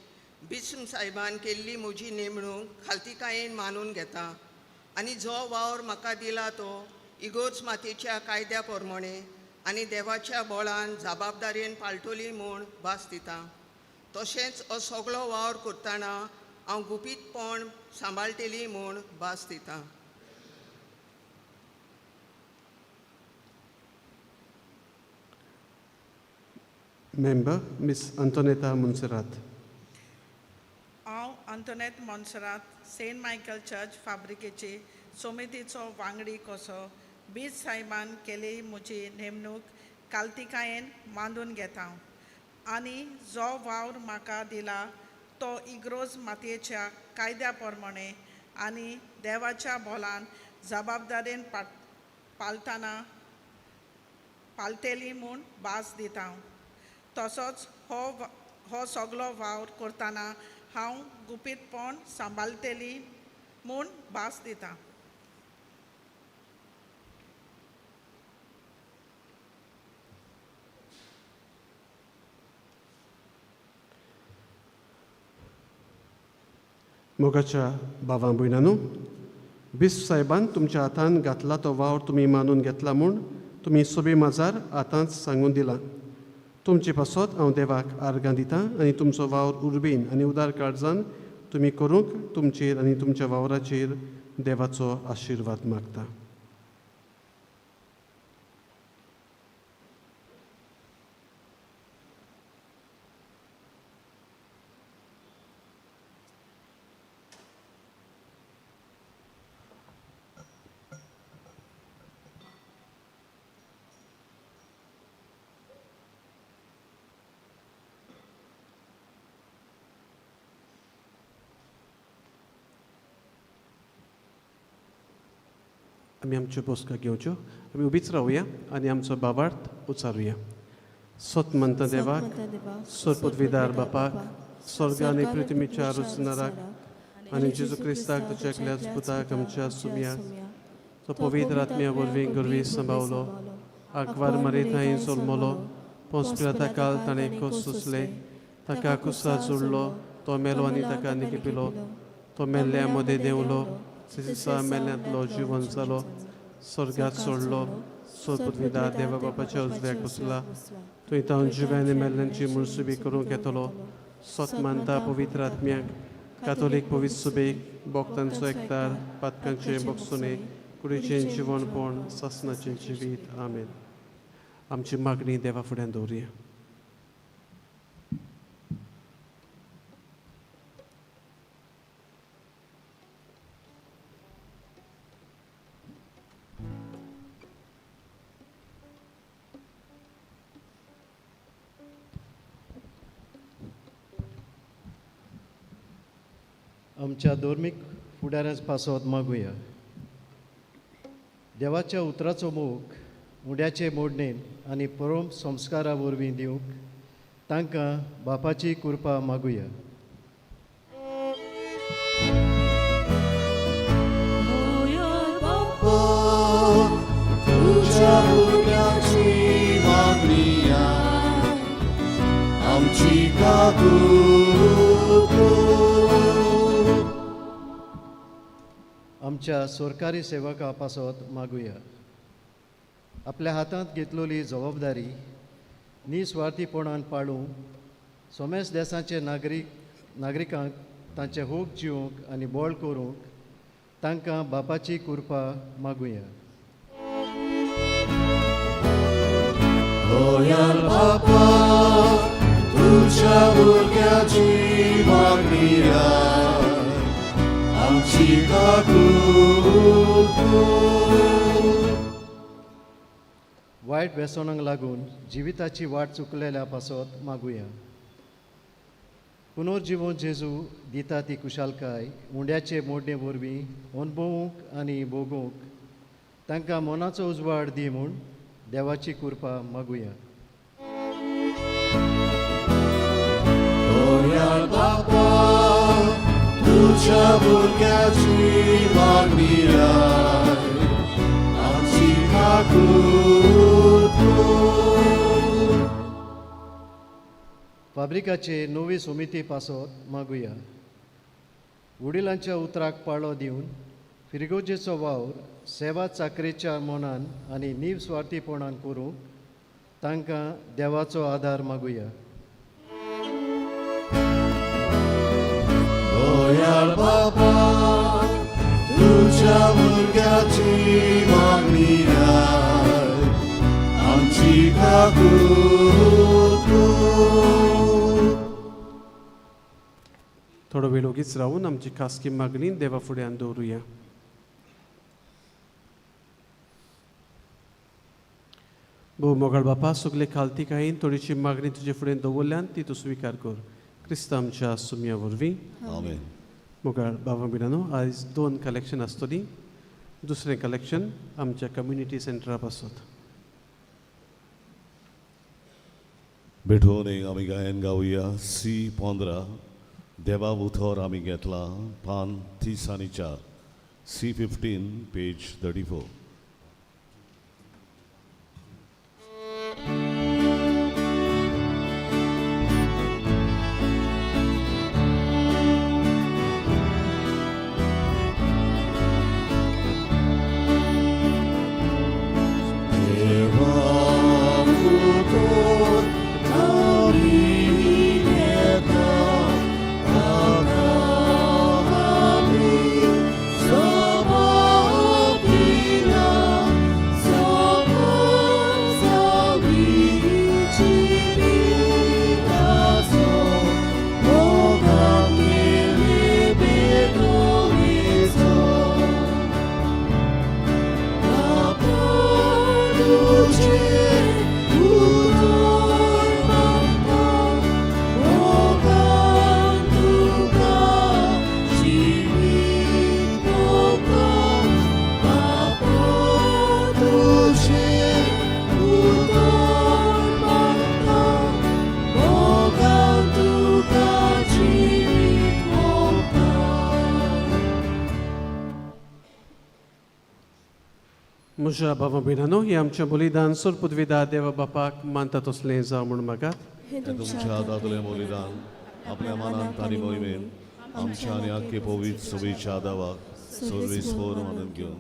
बिस्म साहेबान केल्ली म्हजी नेमणूक खालतीकायेन मानून घेता आनी जो वावर म्हाका दिला तो इगोर्ज मातेच्या कायद्या प्रमाणे आनी देवाच्या बोळान जबाबदारेन पाळटली म्हूण भास दिता. तशेंच हो सगळो वावर करतना हांव गुपीतपण सांबाळटली म्हूण भास दिता. Member Miss Antoneta Monserrat. हांव Antonet Monserrat, Saint Michael Church फाब्रिकेची समितीचो वांगडी कसो बीज सायबान केली म्हजी नेमणूक कालतिकायेन मांदून घेता आनी जो वावर म्हाका दिला तो इग्रोज मातयेच्या कायद्या प्रमाणे आनी देवाच्या बोलान जबाबदारेन पालतना पालतेली म्हूण भास दिता. तसोच हो सगलो वावर करतना हांव गुपीतपण सांबाळटली म्हूण भास दिता. मोगाच्या भावां भयणांनो, बिस्प साहेबान तुमच्या हातान घातला तो वावर तुमी मानून घेतला म्हूण तुमी सोबी माजार आतांच सांगून दिला. तुमचे पासत हांव देवाक आर्गां दितां आनी तुमचो वावर उर्बेन आनी उदार काळजान तुमी करूंक तुमचेर आनी तुमच्या वावराचेर देवाचो आशिर्वाद मागता. आमी आमच्यो बसका घेवच्यो, आमी उबीच रावया आनी आमचो बाबार्थ उचारुया. सत म्हणटा देवाक, सरपदवीदार बापाक, स्वर्ग आनी पृथ्वीच्या रचणाराक आनी जेजू क्रिस्ताक ताच्या एकल्याच पुताक आमच्या सुमयाक, तो पवित्र आत्म्या वरवीं गर्वी सांबावलो, आंकवार मरेथांय जल्मलो, पोंस काल ताणें खोस सोंसले, ताका कुसा जोडलो, तो मेलो आनी ताका निकिपिलो, तो मेल्ल्या मदें देंवलो, दिसा मेल्ल्यांतलो जिवन जालो, स्वर्गात सोडलो, सोदपदवीदार देवा बापाच्या उजव्याक बसला, थंय तावन जिव्यानी मेल्ल्यांची मुळसुबी करूंक येतलो. सत मानता पवित्र आत्म्याक, कातोलीक पवित्र सुबेक, भक्तांचो एकतार, पातकांचे बोगसुणे, कुडीचें जिवनपण, सासनाचें जिवीत. आमेन. आमची मागणी देवा फुड्यान दवरुया. आमच्या धर्मीक फुडाऱ्यां पासत मागुया. देवाच्या उतराचो मोग उड्याचे मोडणेन आनी परम संस्कारा वरवीं दिवंक तांकां बापाची कृपा मागुया. तुझ्या भुरग्याची मागणी आमची काकूत. आमच्या सरकारी सेवका पासत मागुया. आपल्या हातांत घेतलेली जबाबदारी निस्वार्थीपणान पाळूंक सोमेस देसाचे नागरिकांक तांचे हूक जिवंक आनी बळ करूंक तांकां बापाची कृपा मागुया. बापा तुझ्या भुरग्याची मागणी आमची काकूत. वायट व्यसनांक लागून जिविताची वाट चुकलेल्या पासत मागुया. पुनर्जिवन जेजू दिता ती कुशालकाय उंड्याचे मोडणे वरवीं अणभवूंक आनी भोगूंक तांकां मनाचो उजवाड दी म्हूण देवाची कृपा मागुया. बापा तुझ्या भुरग्याची मागणी आमची काकूत. फाब्रिकाचे नवी समिती पासत मागुया. वडिलांच्या उतराक पाळो दिवन फिरगोजेचो वावर सेवा चाकरेच्या मनान आनी निस्वार्थीपणान करूंक तांकां देवाचो आदार मागुया. दयाळ बाबा तुझ्या भुरग्याची मागणी आय आमची काकूत कर. थोडो वेळ ओगीच रावून आमची खासगी मागणी देवा फुड्यान दवरुया. भोव मोगाळ बापा, सगले खालतीकायेन थोडीशी मागणी तुजे फुडें दवरल्यान ती तूं स्विकार कर, क्रिस्तांव आमच्या सुमया वरवीं. आमेन. मोगाळ बाबा भयणांनो, आयज दोन कलेक्शन आसतली. दुसरें कलेक्शन आमच्या कम्युनिटी सेंटरा पासत. भेटोवन एक आमी गायन गावया सी 15 देवा उथोर आमी घेतला, पान 34, सी 15 पेज 34. देवा उतर आमी घेता, ताका आमी सभापिला, सभासावीची पिताचो, मोगान केल्ले भेटवणेचो. बापा तुझे उतर मागता, मोगान तुका जिवीत ओंपता. बापा तुझे उतर मागता, मोगान तुका जिवीत ओंपता. म्हज्या बाबा भयणांनो, हें आमचें बलिदान सोर पुदविदा देवा बापाक मानता तसलें जावं म्हूण मागात. हें तुमच्या हातांतलें बलिदान आपल्या मनांत आनी मोहिमेन आमच्या आनी आख्खे पवित्र सभेच्या दावाक सर्वेस्पर मानून घेवन.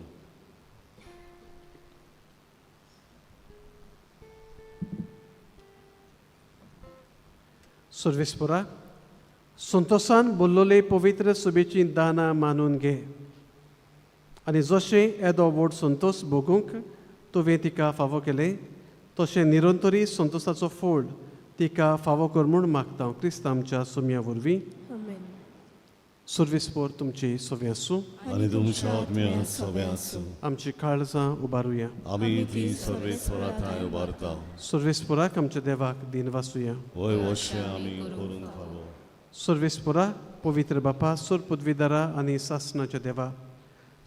सर्वेस्परा, संतोसान बोल्लोले पवित्र सभेचीं दानां मानून घे आनी जशें येदो व्हड संतोस भोगूंक तुवें तिका फावो केलें, तशें निरंतरी संतोसाचो फोड तिका फावो कर म्हूण मागता, क्रिस्त आमच्या सुमया वरवीं. आमेन. सर्वेस्पर तुमची सवे आसूं. आनी तुमच्या आत्म्या सवे आसूं. आमची काळजां उबारुया. आमी ती सर्वेस्परा थांय उबारता. सर्वेस्पराक आमच्या देवाक दिनवासुया. वय वशें आमी करून फावो. सर्वेस्परा, पवित्र बापा, सोर पदवीदारा आनी सासणाच्या देवा,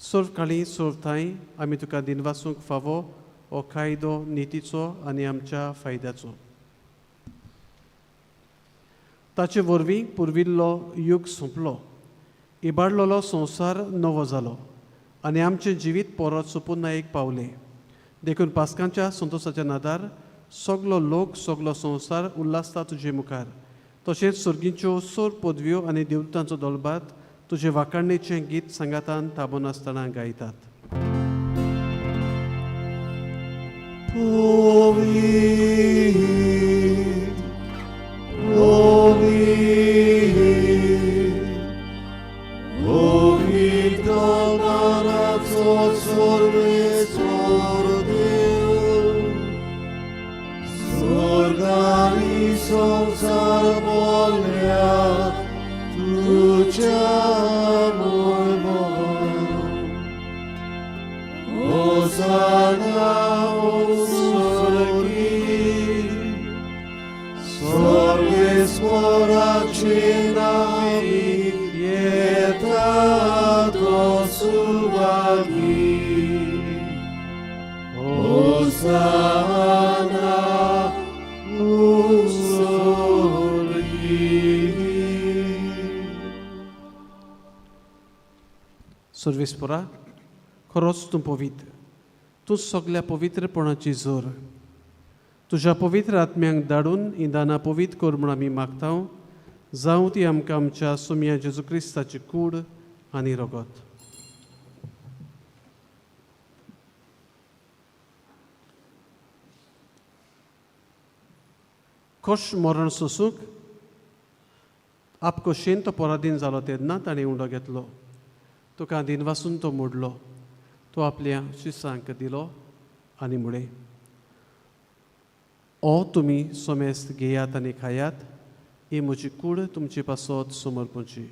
सर्व काळी सर्व थांय आमी तुका दिनवासूंक फावो हो कायदो नितीचो आनी आमच्या फायद्याचो. ताचे वरवीं पुर्विल्लो युग सोंपलो, इबाडलेलो संवसार नवो जालो आनी आमचें जिवीत परत सुपुन्नायेक पावलें. देखून पास्कांच्या संतोसाच्या नादार सगलो लोक सगलो संवसार उल्हासता तुजे मुखार. तशेंच सर्गीच्यो सोर पदव्यो आनी देवतांचो दोलबात तुजे वाखाणणेचें गीत सांगातान थांबून आसतना गायतात. पवित्र, पवित्र, पवित्र मनाचो सर्वेस्पर देव, स्वर्ग आनी संवसार भरल्या तुज्या मोहिमेन. होसाना स्वर्गी, सर्वेस्पराचे नांवी येता तो सुभागी. होसाना स्वर्गी. सर्वेस्परा, खरोच तूं पवित्र, तूं सगल्या पवित्रपणाची जोर. तुज्या पवित्र आत्म्यांक धाडून ही दानां पवित्र कर म्हूण आमी मागता, जावं ती आमकां आमच्या सोमया जेजू क्रिस्ताची कूड आनी रगत. खोश मरण सोसूंक आपकोशेन तो पराधीन जालो तेन्ना ताणें उंडो घेतलो. तुका दिनवासून तो मोडलो, तो आपल्या शिसांक दिलो आनी म्हळें, ओ तुमी सोमेस्त घेयात आनी खायात, ही म्हजी कूड तुमचे पासत समर्पणची.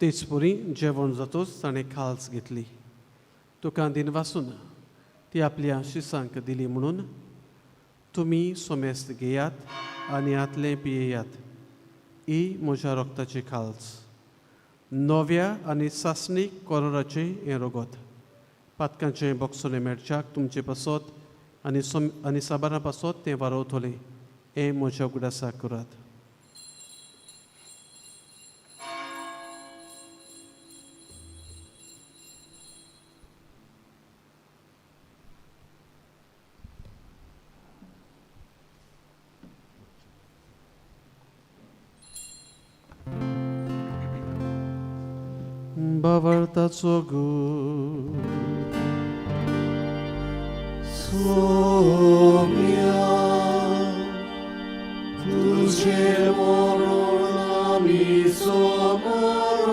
तेच परी जेवण जातूच ताणें खाल्स घेतली, तुका दिनवासून ती आपल्या शिसांक दिली म्हणून तुमी सोमेस्त घेयात आनी हातलें पियेयात, ही म्हज्या रोगताची खाल्स, नव्या आनी सासणीक कोरोराचें हें रोगत, पातकांचें बोगसोलें मेळच्याक तुमचे पासत आनी आनी साबारां पासत तें वारोवतलें, हें म्हज्या उगडासाक करात. भावार्थाचो गूण सोम्या तुझे मरण आमी समोरता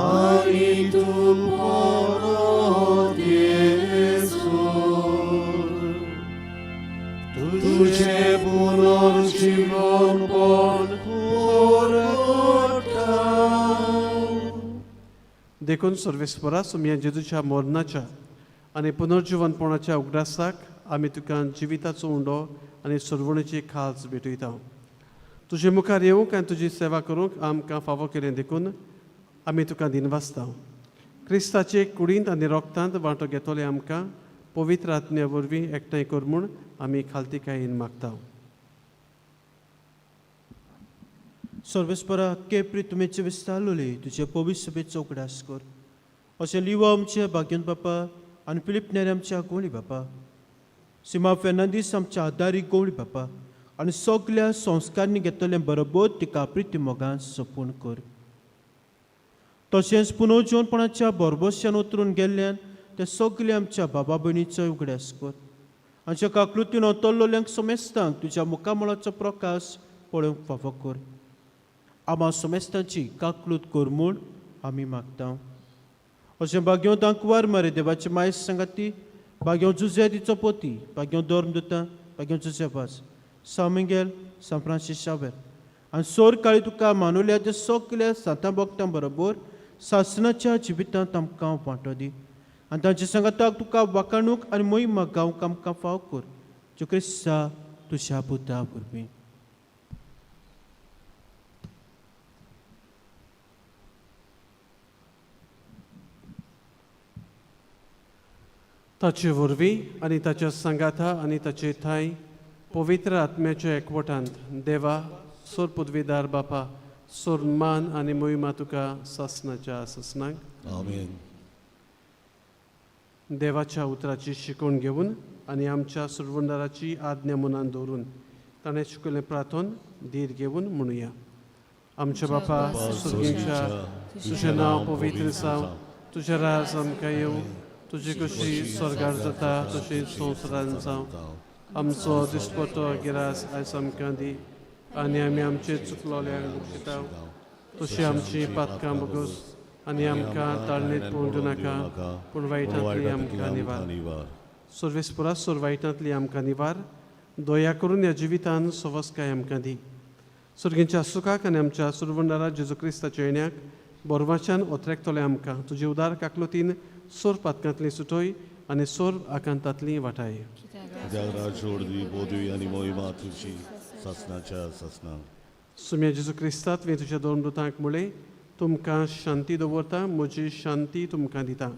आनी तूं परत येसर तुझे पुनर्जीवनपण देखून सर्वेस्परा सुमया जेजूच्या मरणाच्या आनी पुनर्जीवनपणाच्या उगडासाक आमी तुका जिविताचो उंडो आनी सरवणेची खाज भेटयता. तुजे मुखार येवंक आनी तुजी सेवा करूंक आमकां फावो केलें देखून आमी तुका दिनवासता. क्रिस्ताचे कुडींत आनी रोगतांत वांटो घेतले आमकां पवित्र आत्म्या वरवीं एकठांय कर म्हूण आमी खालतीकायेन मागता. सर्वेस्परा केप्री तुमेचे विस्तारलोले तुजे पवित्र सभेचो उगडास कर. अशें लिवा आमचे भाग्यन बापा आनी फिलीप नेरे आमच्या गोवळी बापा, सीमा फेर्नांदीस आमच्या आदारी गोवळी बापा आनी सगल्या संस्कारांनी घेतलें बरोबर तिका प्रिती मोगान सपूण कर. तशेंच पुनर्जीवनपणाच्या बरबश्यान उतरून गेल्ल्यान ते सगळे आमच्या बाबा भयणीचो उगडास कर. आमच्या काकलुतीन अतरलोल्यांक समेस्तांक तुज्या मुखामळाचो प्रकाश पळोवंक फावो कर. आमा समेस्तांची काकलूत कर म्हूण आमी मागता. अशें भाग्यो दांकवार मरे देवाचे मायस सांगाती, भाग्यो जुजे तिचो पोती, भाग्यो धर्म दुता, भाग्यो जुजे वास, सान मिगेल, सान फ्रांसीस शावेर आनी सोर काळी तुका मानुल्या ते सगल्या सांतां भक्तां बरोबर सासणाच्या जिवितांत आमकां वांटो दी आनी तांच्या सांगाताक तुका वाकाणूक आनी मोहिमा गावंक आमकां फाव कर. जो क्रिस्ता तुज्या पुता वरवीं. ताचे वरवीं आनी ताच्या सांगाता आनी ताचे ठांय पवित्र आत्म्याच्या एकवटांत देवा सोर पदवीदार बापा सोर मान आनी मोहिमा तुका सासणाच्या सासणाक. आमेन. देवाच्या उतराची शिकवण घेवन आनी आमच्या सुरवंदाराची आज्ञा मनान दवरून ताणें शिकयल्लें प्रार्थन धीर घेवन म्हणुया. आमच्या बापा सुर्गींच्या, तुजें नांव पवित्र जावं, तुजें राज आमकां येवं, तुजी कशी स्वर्गार जाता तशी संवसारान जावं. आमचो दिसपटो गिरास आयज आमकां दी आनी आमी आमचे चुकलोल्यांक बक्षिता तशी आमची पातकां बगस आनी आमकां ताळणेंत पळोवन दिवं नाका, पूण वायटांतली आमकां निवार. सर्वेस्परा सोर वायटांतली आमकां निवार, दया करून ह्या जिवितान सवस्काय आमकां दी. सुर्गींच्या सुखाक आनी आमच्या सुरवंडारा जेजू क्रिस्ताच्या येण्याक बोरवाच्यान ओतरेकतले आमकां तुजे उदार काकलुतीन सोर पातकांतली सुटोय आनी सोर आकांतांतली वाटाय. सुम्या जेजू क्रिस्तात तुवें तुज्या दोन दुतांक म्हळें, तुमकां शांती दवरता, म्हजी शांती तुमकां दिता.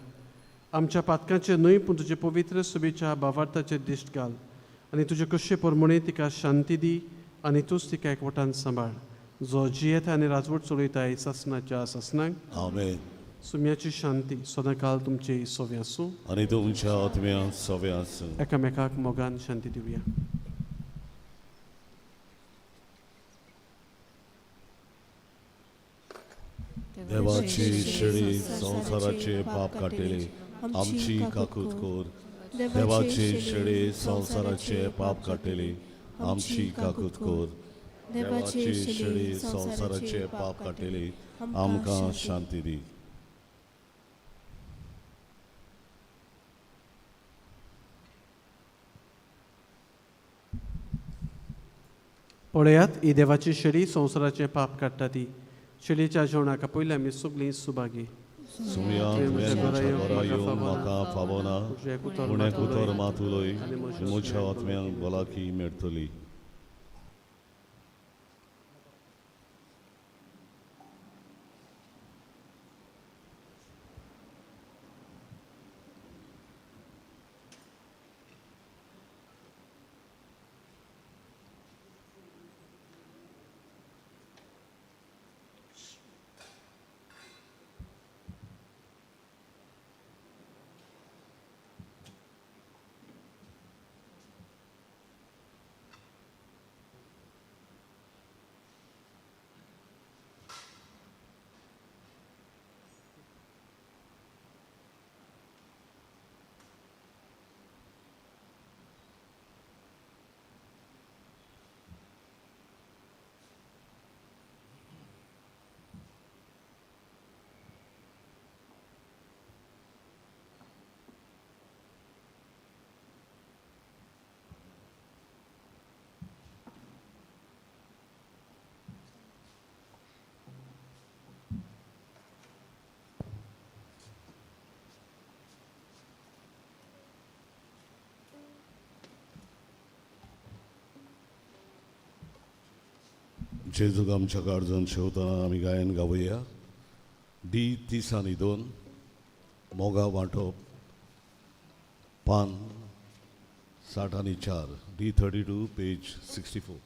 आमच्या पातकांचेर न्हय पूण तुजे पवित्र सुबेच्या भावार्थाचेर दिश्ट घाल आनी तुजे कशे प्रमाणे तिका शांती दी आनी तूंच तिका एकवटान सांबाळ, जो जियेता आनी राजवट चलयताय सासणाच्या सासणाक. आमेन. सुम्याची शांती सदांकाल तुमचे सोवे आसूं आनी तुमच्या आत्म्या सोवे आसूं. एकामेकाक मोगान शांती दिवया. देवाची शेळी संवसाराचे पाप काडटली आमची काकूत कर. देवाची शेळी संवसाराचे पाप काडटली आमची काकूत कर. देवाची शेळी संवसाराचे पाप काडटली आमकां शांती दी. पळयात ही देवाची शेळी संवसाराचें पाप काडटा ती. शेळीच्या जेवणाक पयलीं आमी सगळीं सुभागी. सुम्या तुवें म्हज्या घरा येवन म्हाका फावना, पूण एक उतर मात उलय, म्हज्या आत्म्याक भलायकी मेळटली. जेजूक आमच्या काळजान शेवतना आमी गायन गावया. डी 32 मोगा वांटप पान 64 डी 32 पेज 64.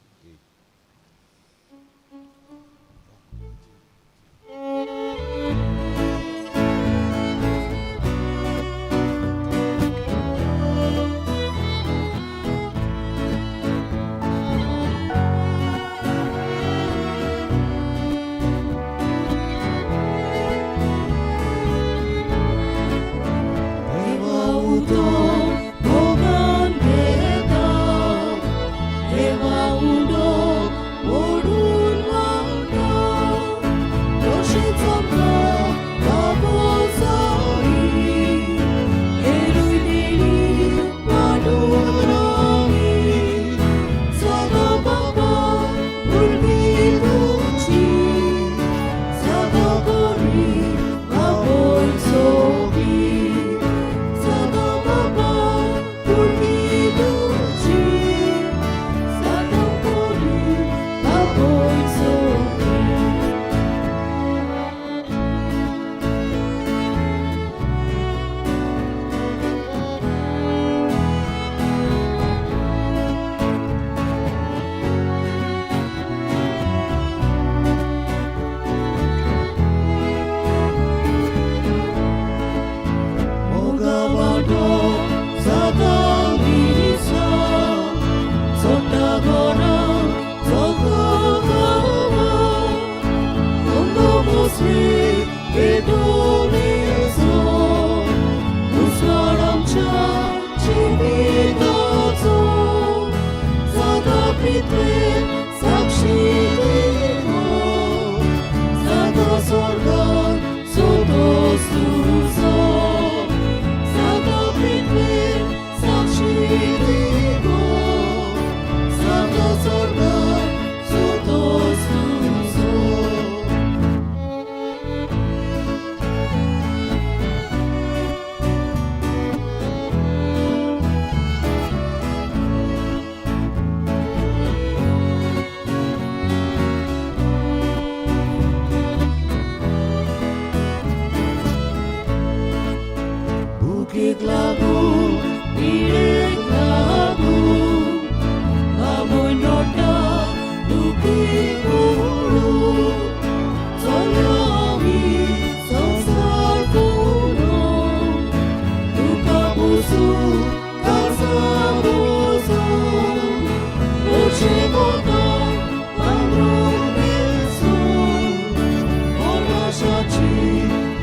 मोगाशाची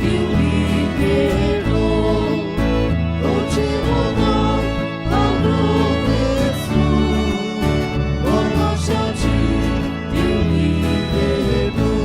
दिवली पेटोवं जिवनाक काळोख येसू मोगाशाची दिवली पेटोवं.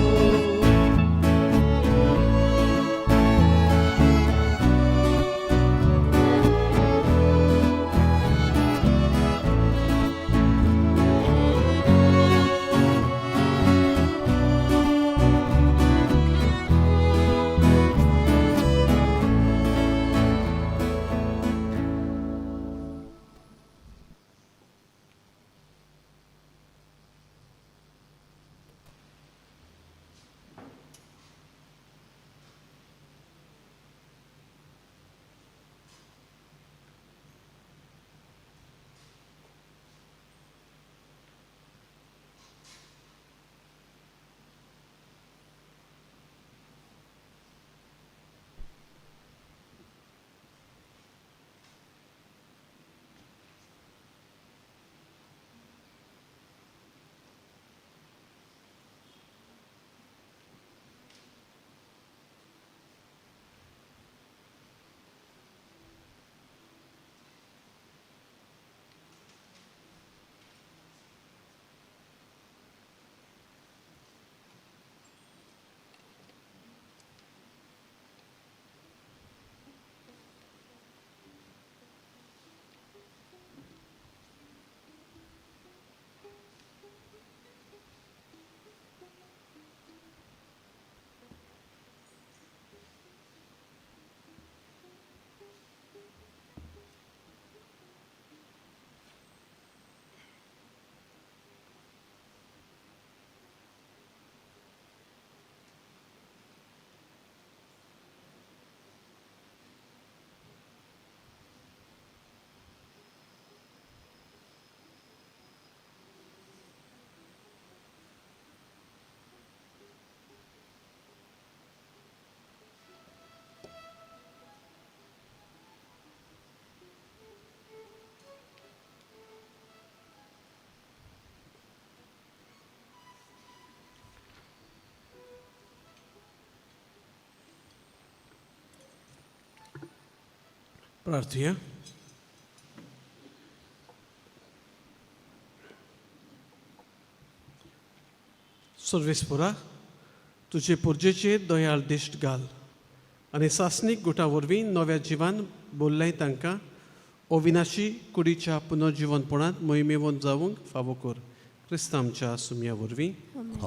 प्रार्थुया. सर्वेस्पुरा, तुजे पुर्जेचेर दयाळ दिश्ट घाल आनी सासणीक गुटा वरवीं नव्या जिवान बोल्लाय तांकां अविनाशी कुडीच्या पुनर्जिवनपणांत मोहिमेवंत जावंक फावो कर, क्रिस्तांवच्या आमच्या सुमया वरवीं.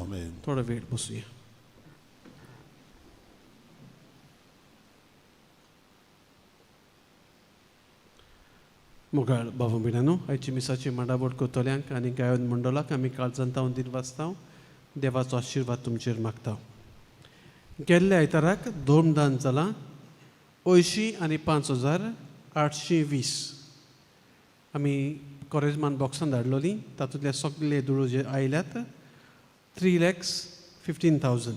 आमेन. थोडो वेळ बसुया. मोगाळ बाबा भयणांनो, आयची मिसाची मांडावळ करतल्यांक आनी गायन मंडळाक आमी काळजान तावन दिनवासता. देवाचो आशिर्वाद तुमचेर मागता. गेल्ल्या आयताराक धर्मदान जालां 85,820. आमी कोरेजमान बॉक्सान धाडलोली. तातूंतले सगळे दुडू जे आयल्यात 3,15,000.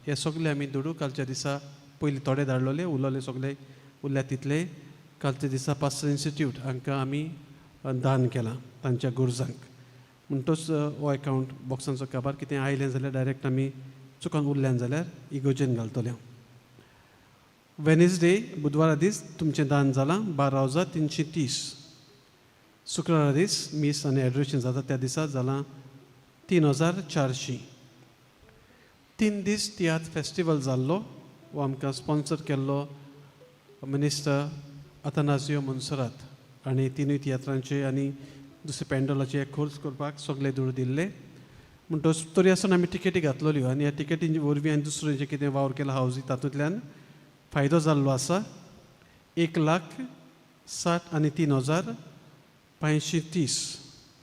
हे सगळे आमी दुडू कालच्या दिसा पयलीं थोडे धाडलोले, उरलोले सगळे उरल्या तितले कालच्या दिसा पास्टर इन्स्टिट्यूट हांकां आमी दान केलां तांच्या गरजांक. म्हणटच हो एकावंट बॉक्सांचो काबार कितें आयलें जाल्यार डायरेक्ट आमी चुकोन उरल्यान जाल्यार इगोजेन घालतले. वेनसडे, बुधवारा दीस तुमचें दान जालां 12,330. शुक्रारा दीस मीस आनी एडोरेशन जाता त्या दिसा जालां 3,400. 3 दीस तियात्र फेस्टिवल जाल्लो. हो आमकां स्पॉन्सर केल्लो मिनिस्टर अथनाजियो मोन्सरात आनी तिनूय तियात्रांचे आनी दुसरे पेंडोलाचे खर्च करपाक सगळे दुडू दिल्ले. म्हणटच तरी आसतना आमी टिकेटी घातलेल्यो आनी ह्या टिकेटी वरवीं आनी दुसरें जें कितें वावर केला हावजी तातूंतल्यान फायदो जाल्लो आसा 1,63,530.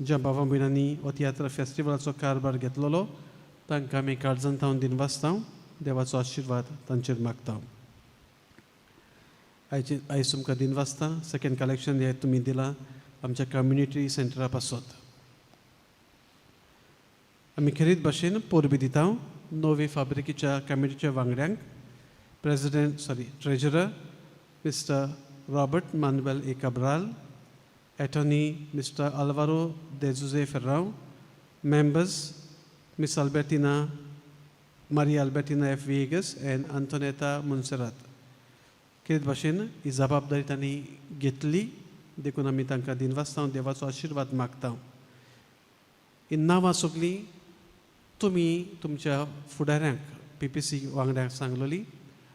ज्या बाबा भयणांनी हो तियात्र फेस्टिवलाचो कारभार घेतलेलो तांकां आमी काळजान थावन दिनवासता. देवाचो आशिर्वाद तांचेर मागता. आयचे आयज तुमकां दिनवासता. सेकेंड कलेक्शन हें तुमी दिलां आमच्या कम्युनिटी सेंटरा पासत. आमी खेरीत भाशेन परबी दिता नवी फाब्रिकेच्या कमिटीच्या वांगड्यांक. President sorry treasurer Mister Robert Manuel A Cabral, attorney Mister Alvaro De Jose Ferrao, members Miss Albertina Maria Albertina F Viegas and Antoneta Monserrat. कितें भाशेन ही जबाबदारी तांणी घेतली देखून आमी तांकां दिनवासता, देवाचो आशिर्वाद मागता. ही नांवां सगळीं तुमी तुमच्या फुडाऱ्यांक पीपीसी वांगड्यांक सांगलोली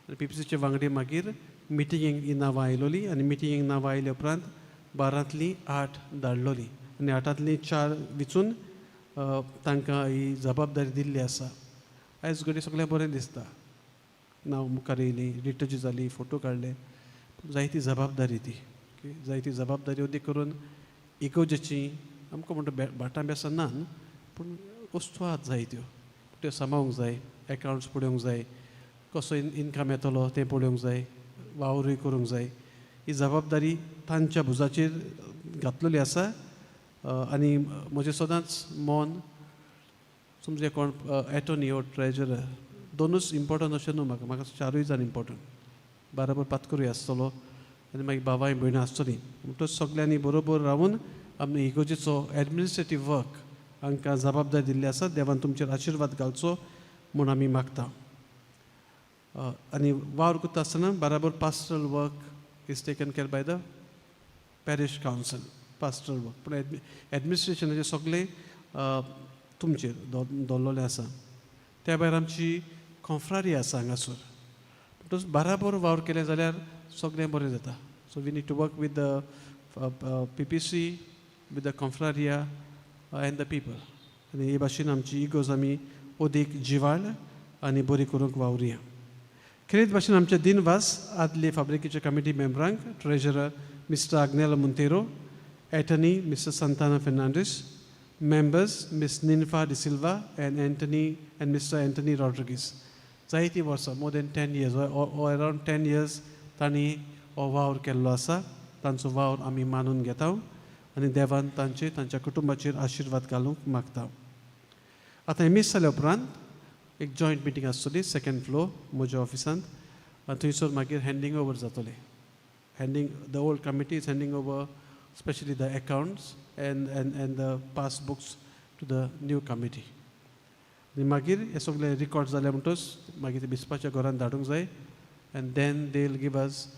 आनी पीपीसीचे वांगडी मागीर मिटिंगेक ही नांवां आयलोली आनी मिटिंगेक नांवां आयले उपरांत 12तांतलीं 8 धाडलोली आनी 8तांतलीं 4 विचून तांकां ही जबाबदारी दिल्ली आसा. आयज घडये सगळें बरें दिसता, नांव मुखार येयली, रिटर्जी जाली, फोटो काडले, जायती जबाबदारी ती जायती जबाबदारी अदीक करून इगोजेची आमकां म्हणटा भाटां बेसां ना न्हू पूण वस्तू आहात जायत्यो त्यो सांबाळूंक जाय, एकावंट्स पळोवंक जाय, कसो इनकम येतलो तें पळोवंक जाय, वावरूय करूंक जाय. ही जबाबदारी तांच्या भुजाचेर घातलेली आसा. आनी म्हजें सदांच मन समजा कोण एटोनी ओ ट्रेजरर दोनूच इम्पोर्टंट अशें न्हू, म्हाका म्हाका चारूय जाण इम्पोर्टंट, बराबर पातकरूय आसतलो आनी मागीर बाबाय भयणां आसतलीं. म्हणटच सगल्यांनी बरोबर रावून आमी इगोजेचो एडमिनिस्ट्रेटीव वर्क हांकां जबाबदारी दिल्ली आसा. देवान तुमचेर आशिर्वाद घालचो म्हूण आमी मागता. आनी वावर करता आसतना बराबर pastoral work is taken care by the parish council, pastoral work पूण एडमिनिस्ट्रेशनाचें सगळें तुमचेर दवरलेलें आसा. त्या भायर आमची कोंफ्रारी आसा हांगासर, म्हणटच बराबर वावर केलें जाल्यार सगळें बरें जाता. So we need to work with the PPC, with the Confraria and the people. आनी हे भाशेन आमची इगोज आमी अदीक जिवाळ आनी बरी करूंक वावरुया. खेरीत भाशेन आमचे दिनवास आदले फाब्रिकेच्या committee मेंबरांक, treasurer Mister Agnelo Monteiro, attorney Mister Santana Fernandes, members Miss Ninfa D'Silva and Anthony and Mister Anthony Rodrigues. जायतीं वर्सां, more than 10 years or around 10 years तांणी हो वावर केल्लो आसा. तांचो वावर आमी मानून घेता आनी देवान तांचे तांच्या कुटुंबाचेर आशिर्वाद घालूंक मागता. आतां हें मीस जाल्या उपरांत एक जॉयंट मिटींग आसतली सेकंड फ्लोर म्हज्या ऑफिसांत आनी थंयसर मागीर हँडींग ओवर जातलें. Handing the old committee is handing over specially the accounts and the passbooks to the new committee. आनी मागीर हे सगळे रिकॉर्ड जाले म्हणटच मागीर ते बिस्पाच्या घरान धाडूंक जाय and then they will give us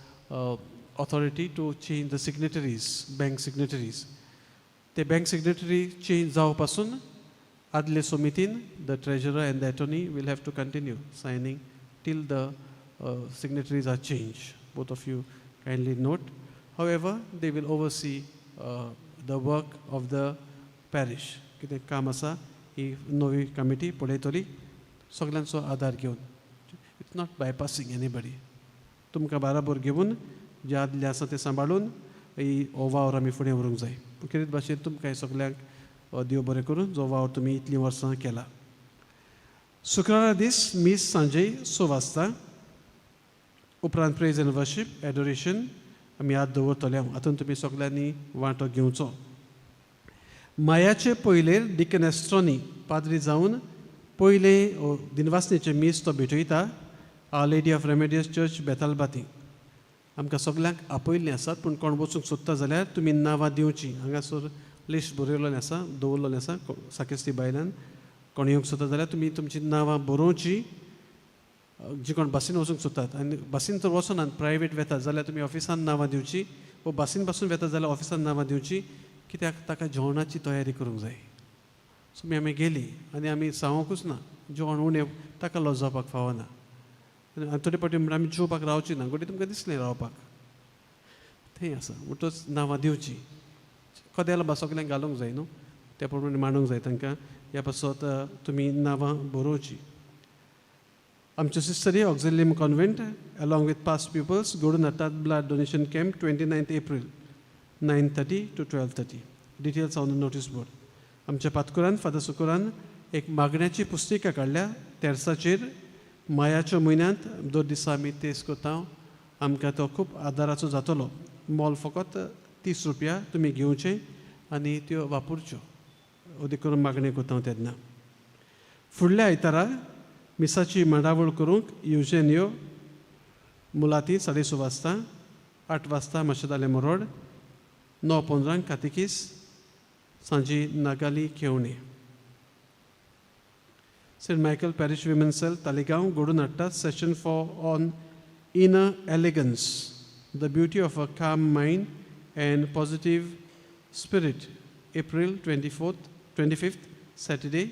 authority to change the signatories, bank signatories. ते बँक सिग्नेटरी चेंज जावपा पासून आदले समितीन the treasurer and the attorney will have to continue signing till the signatories are changed. Both of you kindly note. However, they will oversee the work of the parish. कितें काम आसा ही नवी committee पळयतली सगल्यांचो आदार घेवन. It's not bypassing anybody. तुमकां बाराबर घेवन जे आदले आसा ते सांबाळून ही हो वावर आमी फुडें व्हरूंक जाय. खेरीत भाशेन तुमकां सगल्यांक देव बरें करूं जो वावर तुमी इतलीं वर्सां केला. शुक्रारा दीस मीस सांजे 6 वाजता, उपरांत प्रेज एंड वर्शीप एडोरेशन आमी याद दवरतले. हातूंत तुमी सगल्यांनी वांटो घेवचो. मायाचे पयलेर डिकन एस्ट्रोनी पाद्री जावन पयले दिनवासनेचे मीस तो भेटयता Our Lady of Remedios Church, Betalbatim. आमकां सगल्यांक आपयल्लीं आसात पूण कोण वचूंक सोदता जाल्यार तुमी नांवां दिवचीं. हांगासर लिस्ट बरयलेलें आसा, दवरलेलें आसा साकेस्ती बायल्यान. कोण येवंक सोदता जाल्यार तुमी तुमचीं नांवां बरोवचीं. जी कोण बसीन वचूंक सोदतात आनी बसीन तर वचनात, प्रायवेट वेतात जाल्यार तुमी ऑफिसान नांवां दिवचीं वो बसीन पासून वेतात जाल्यार ऑफिसान नांवां दिवचीं, कित्याक ताका जेवणाची तयारी करूंक जाय. सो आमी गेलीं आनी आमी सांगूंकूच ना, जेवण उणें, ताका लॉस जावपाक फावना. आनी थोडे फावटी म्हणटा आमी जेवपाक रावची ना, घडये तुमकां दिसलें रावपाक थंय आसा. म्हणटच नांवां दिवचीं. कदेलां बा सगल्यांक घालूंक जाय न्हू, त्या प्रमाणे मांडूंक जाय तांकां. ह्या पासत तुमी नांवां बरोवचीं. आमच्यो सिस्टरी Auxilium Convent along with past pupils घडून हाडटात blood donation camp, 29th April, 9:30 to 12:30. Details on the notice board. आमच्या पातकुरान फादर सुकुरान एक मागण्याची पुस्तिका काडल्या. तेर्साचेर मायाच्या म्हयन्यांत दर दिसा आमी तेस करता, आमकां तो खूब आदाराचो जातलो. मोल फकत 30 रुपया. तुमी घेवचे आनी त्यो वापरच्यो, अदीक करून मागणी करता तेन्ना. फुडल्या आयतारा मिसाची मांडावळ करूंक युजेनियो मुलाती 6:30 वाजता, 8 वाजता माशेदाले मोरोड, 9:15 कातिकीस, सांजे नागाली खेवणे. Saint Michael Parish Women Cell Taleigao घडोवन हाडटा session for on inner elegance, the beauty of a calm mind and positive spirit, April 24th, 25th, Saturday,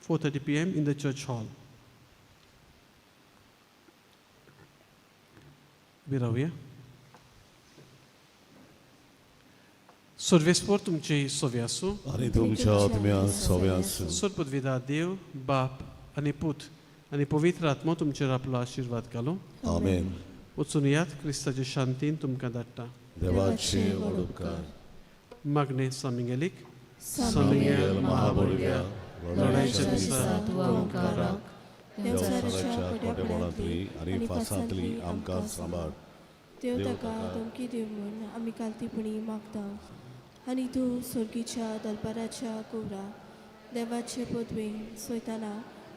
4:30 p.m. in the church hall. उबी रावया. सर्वेस्पोर तुमचे सोवे आसूं. आनी तुमच्या आत्म्या सोवे आसूं. सोरपदविदा देव बाप आनी पूत आनी पवित्र आत्मो तुमचेर आपलो आशिर्वाद घालूं. आमेन. वचून यात, क्रिस्ताचे शांतीन तुमकां धाडटा. देवाचे व्हड उपकार. मागणें सामिंगेलीक. सामिंगेल महाबळव्या, लढायच्या दिसा तूं आमकां राख. देवसाराच्या कोटेपणांतली आनी फासांतली आमकां सांबाळ. देव ताका धमकी दिव म्हूण आमी कालतीपणी मागता आनी तूं सोर्गीच्या दलपाराच्या कुवरा देवाचे पदवे सोयताना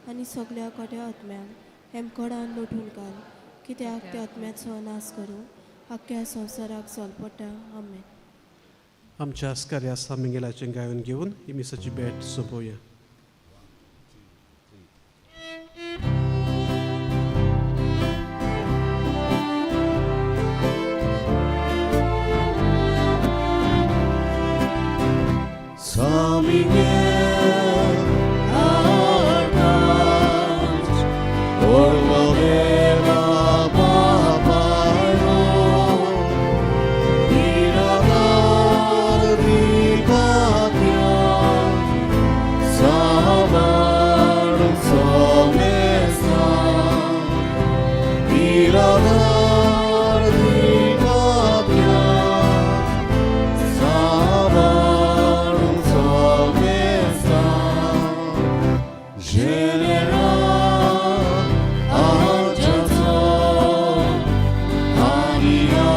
आनी सगळ्या कोट्या आत्म्यांक हेमकोडान लोटून घाल, कित्याक त्या आत्म्याचो नाश करूं आख्ख्या संवसाराक चल पडटा. आमेन. आमच्या आस्कार्या सामिंगेलाचें गायन घेवन ही मिसाची भेट सोंपोवया. San Miguel Arcángel, Orlo deva Papayo, Mirador di patria, Sabarum somesa, Mirador di patria, Sabarum somesa, General Argento, Ariarca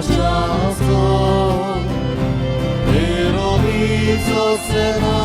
Chasto, Pero Senado.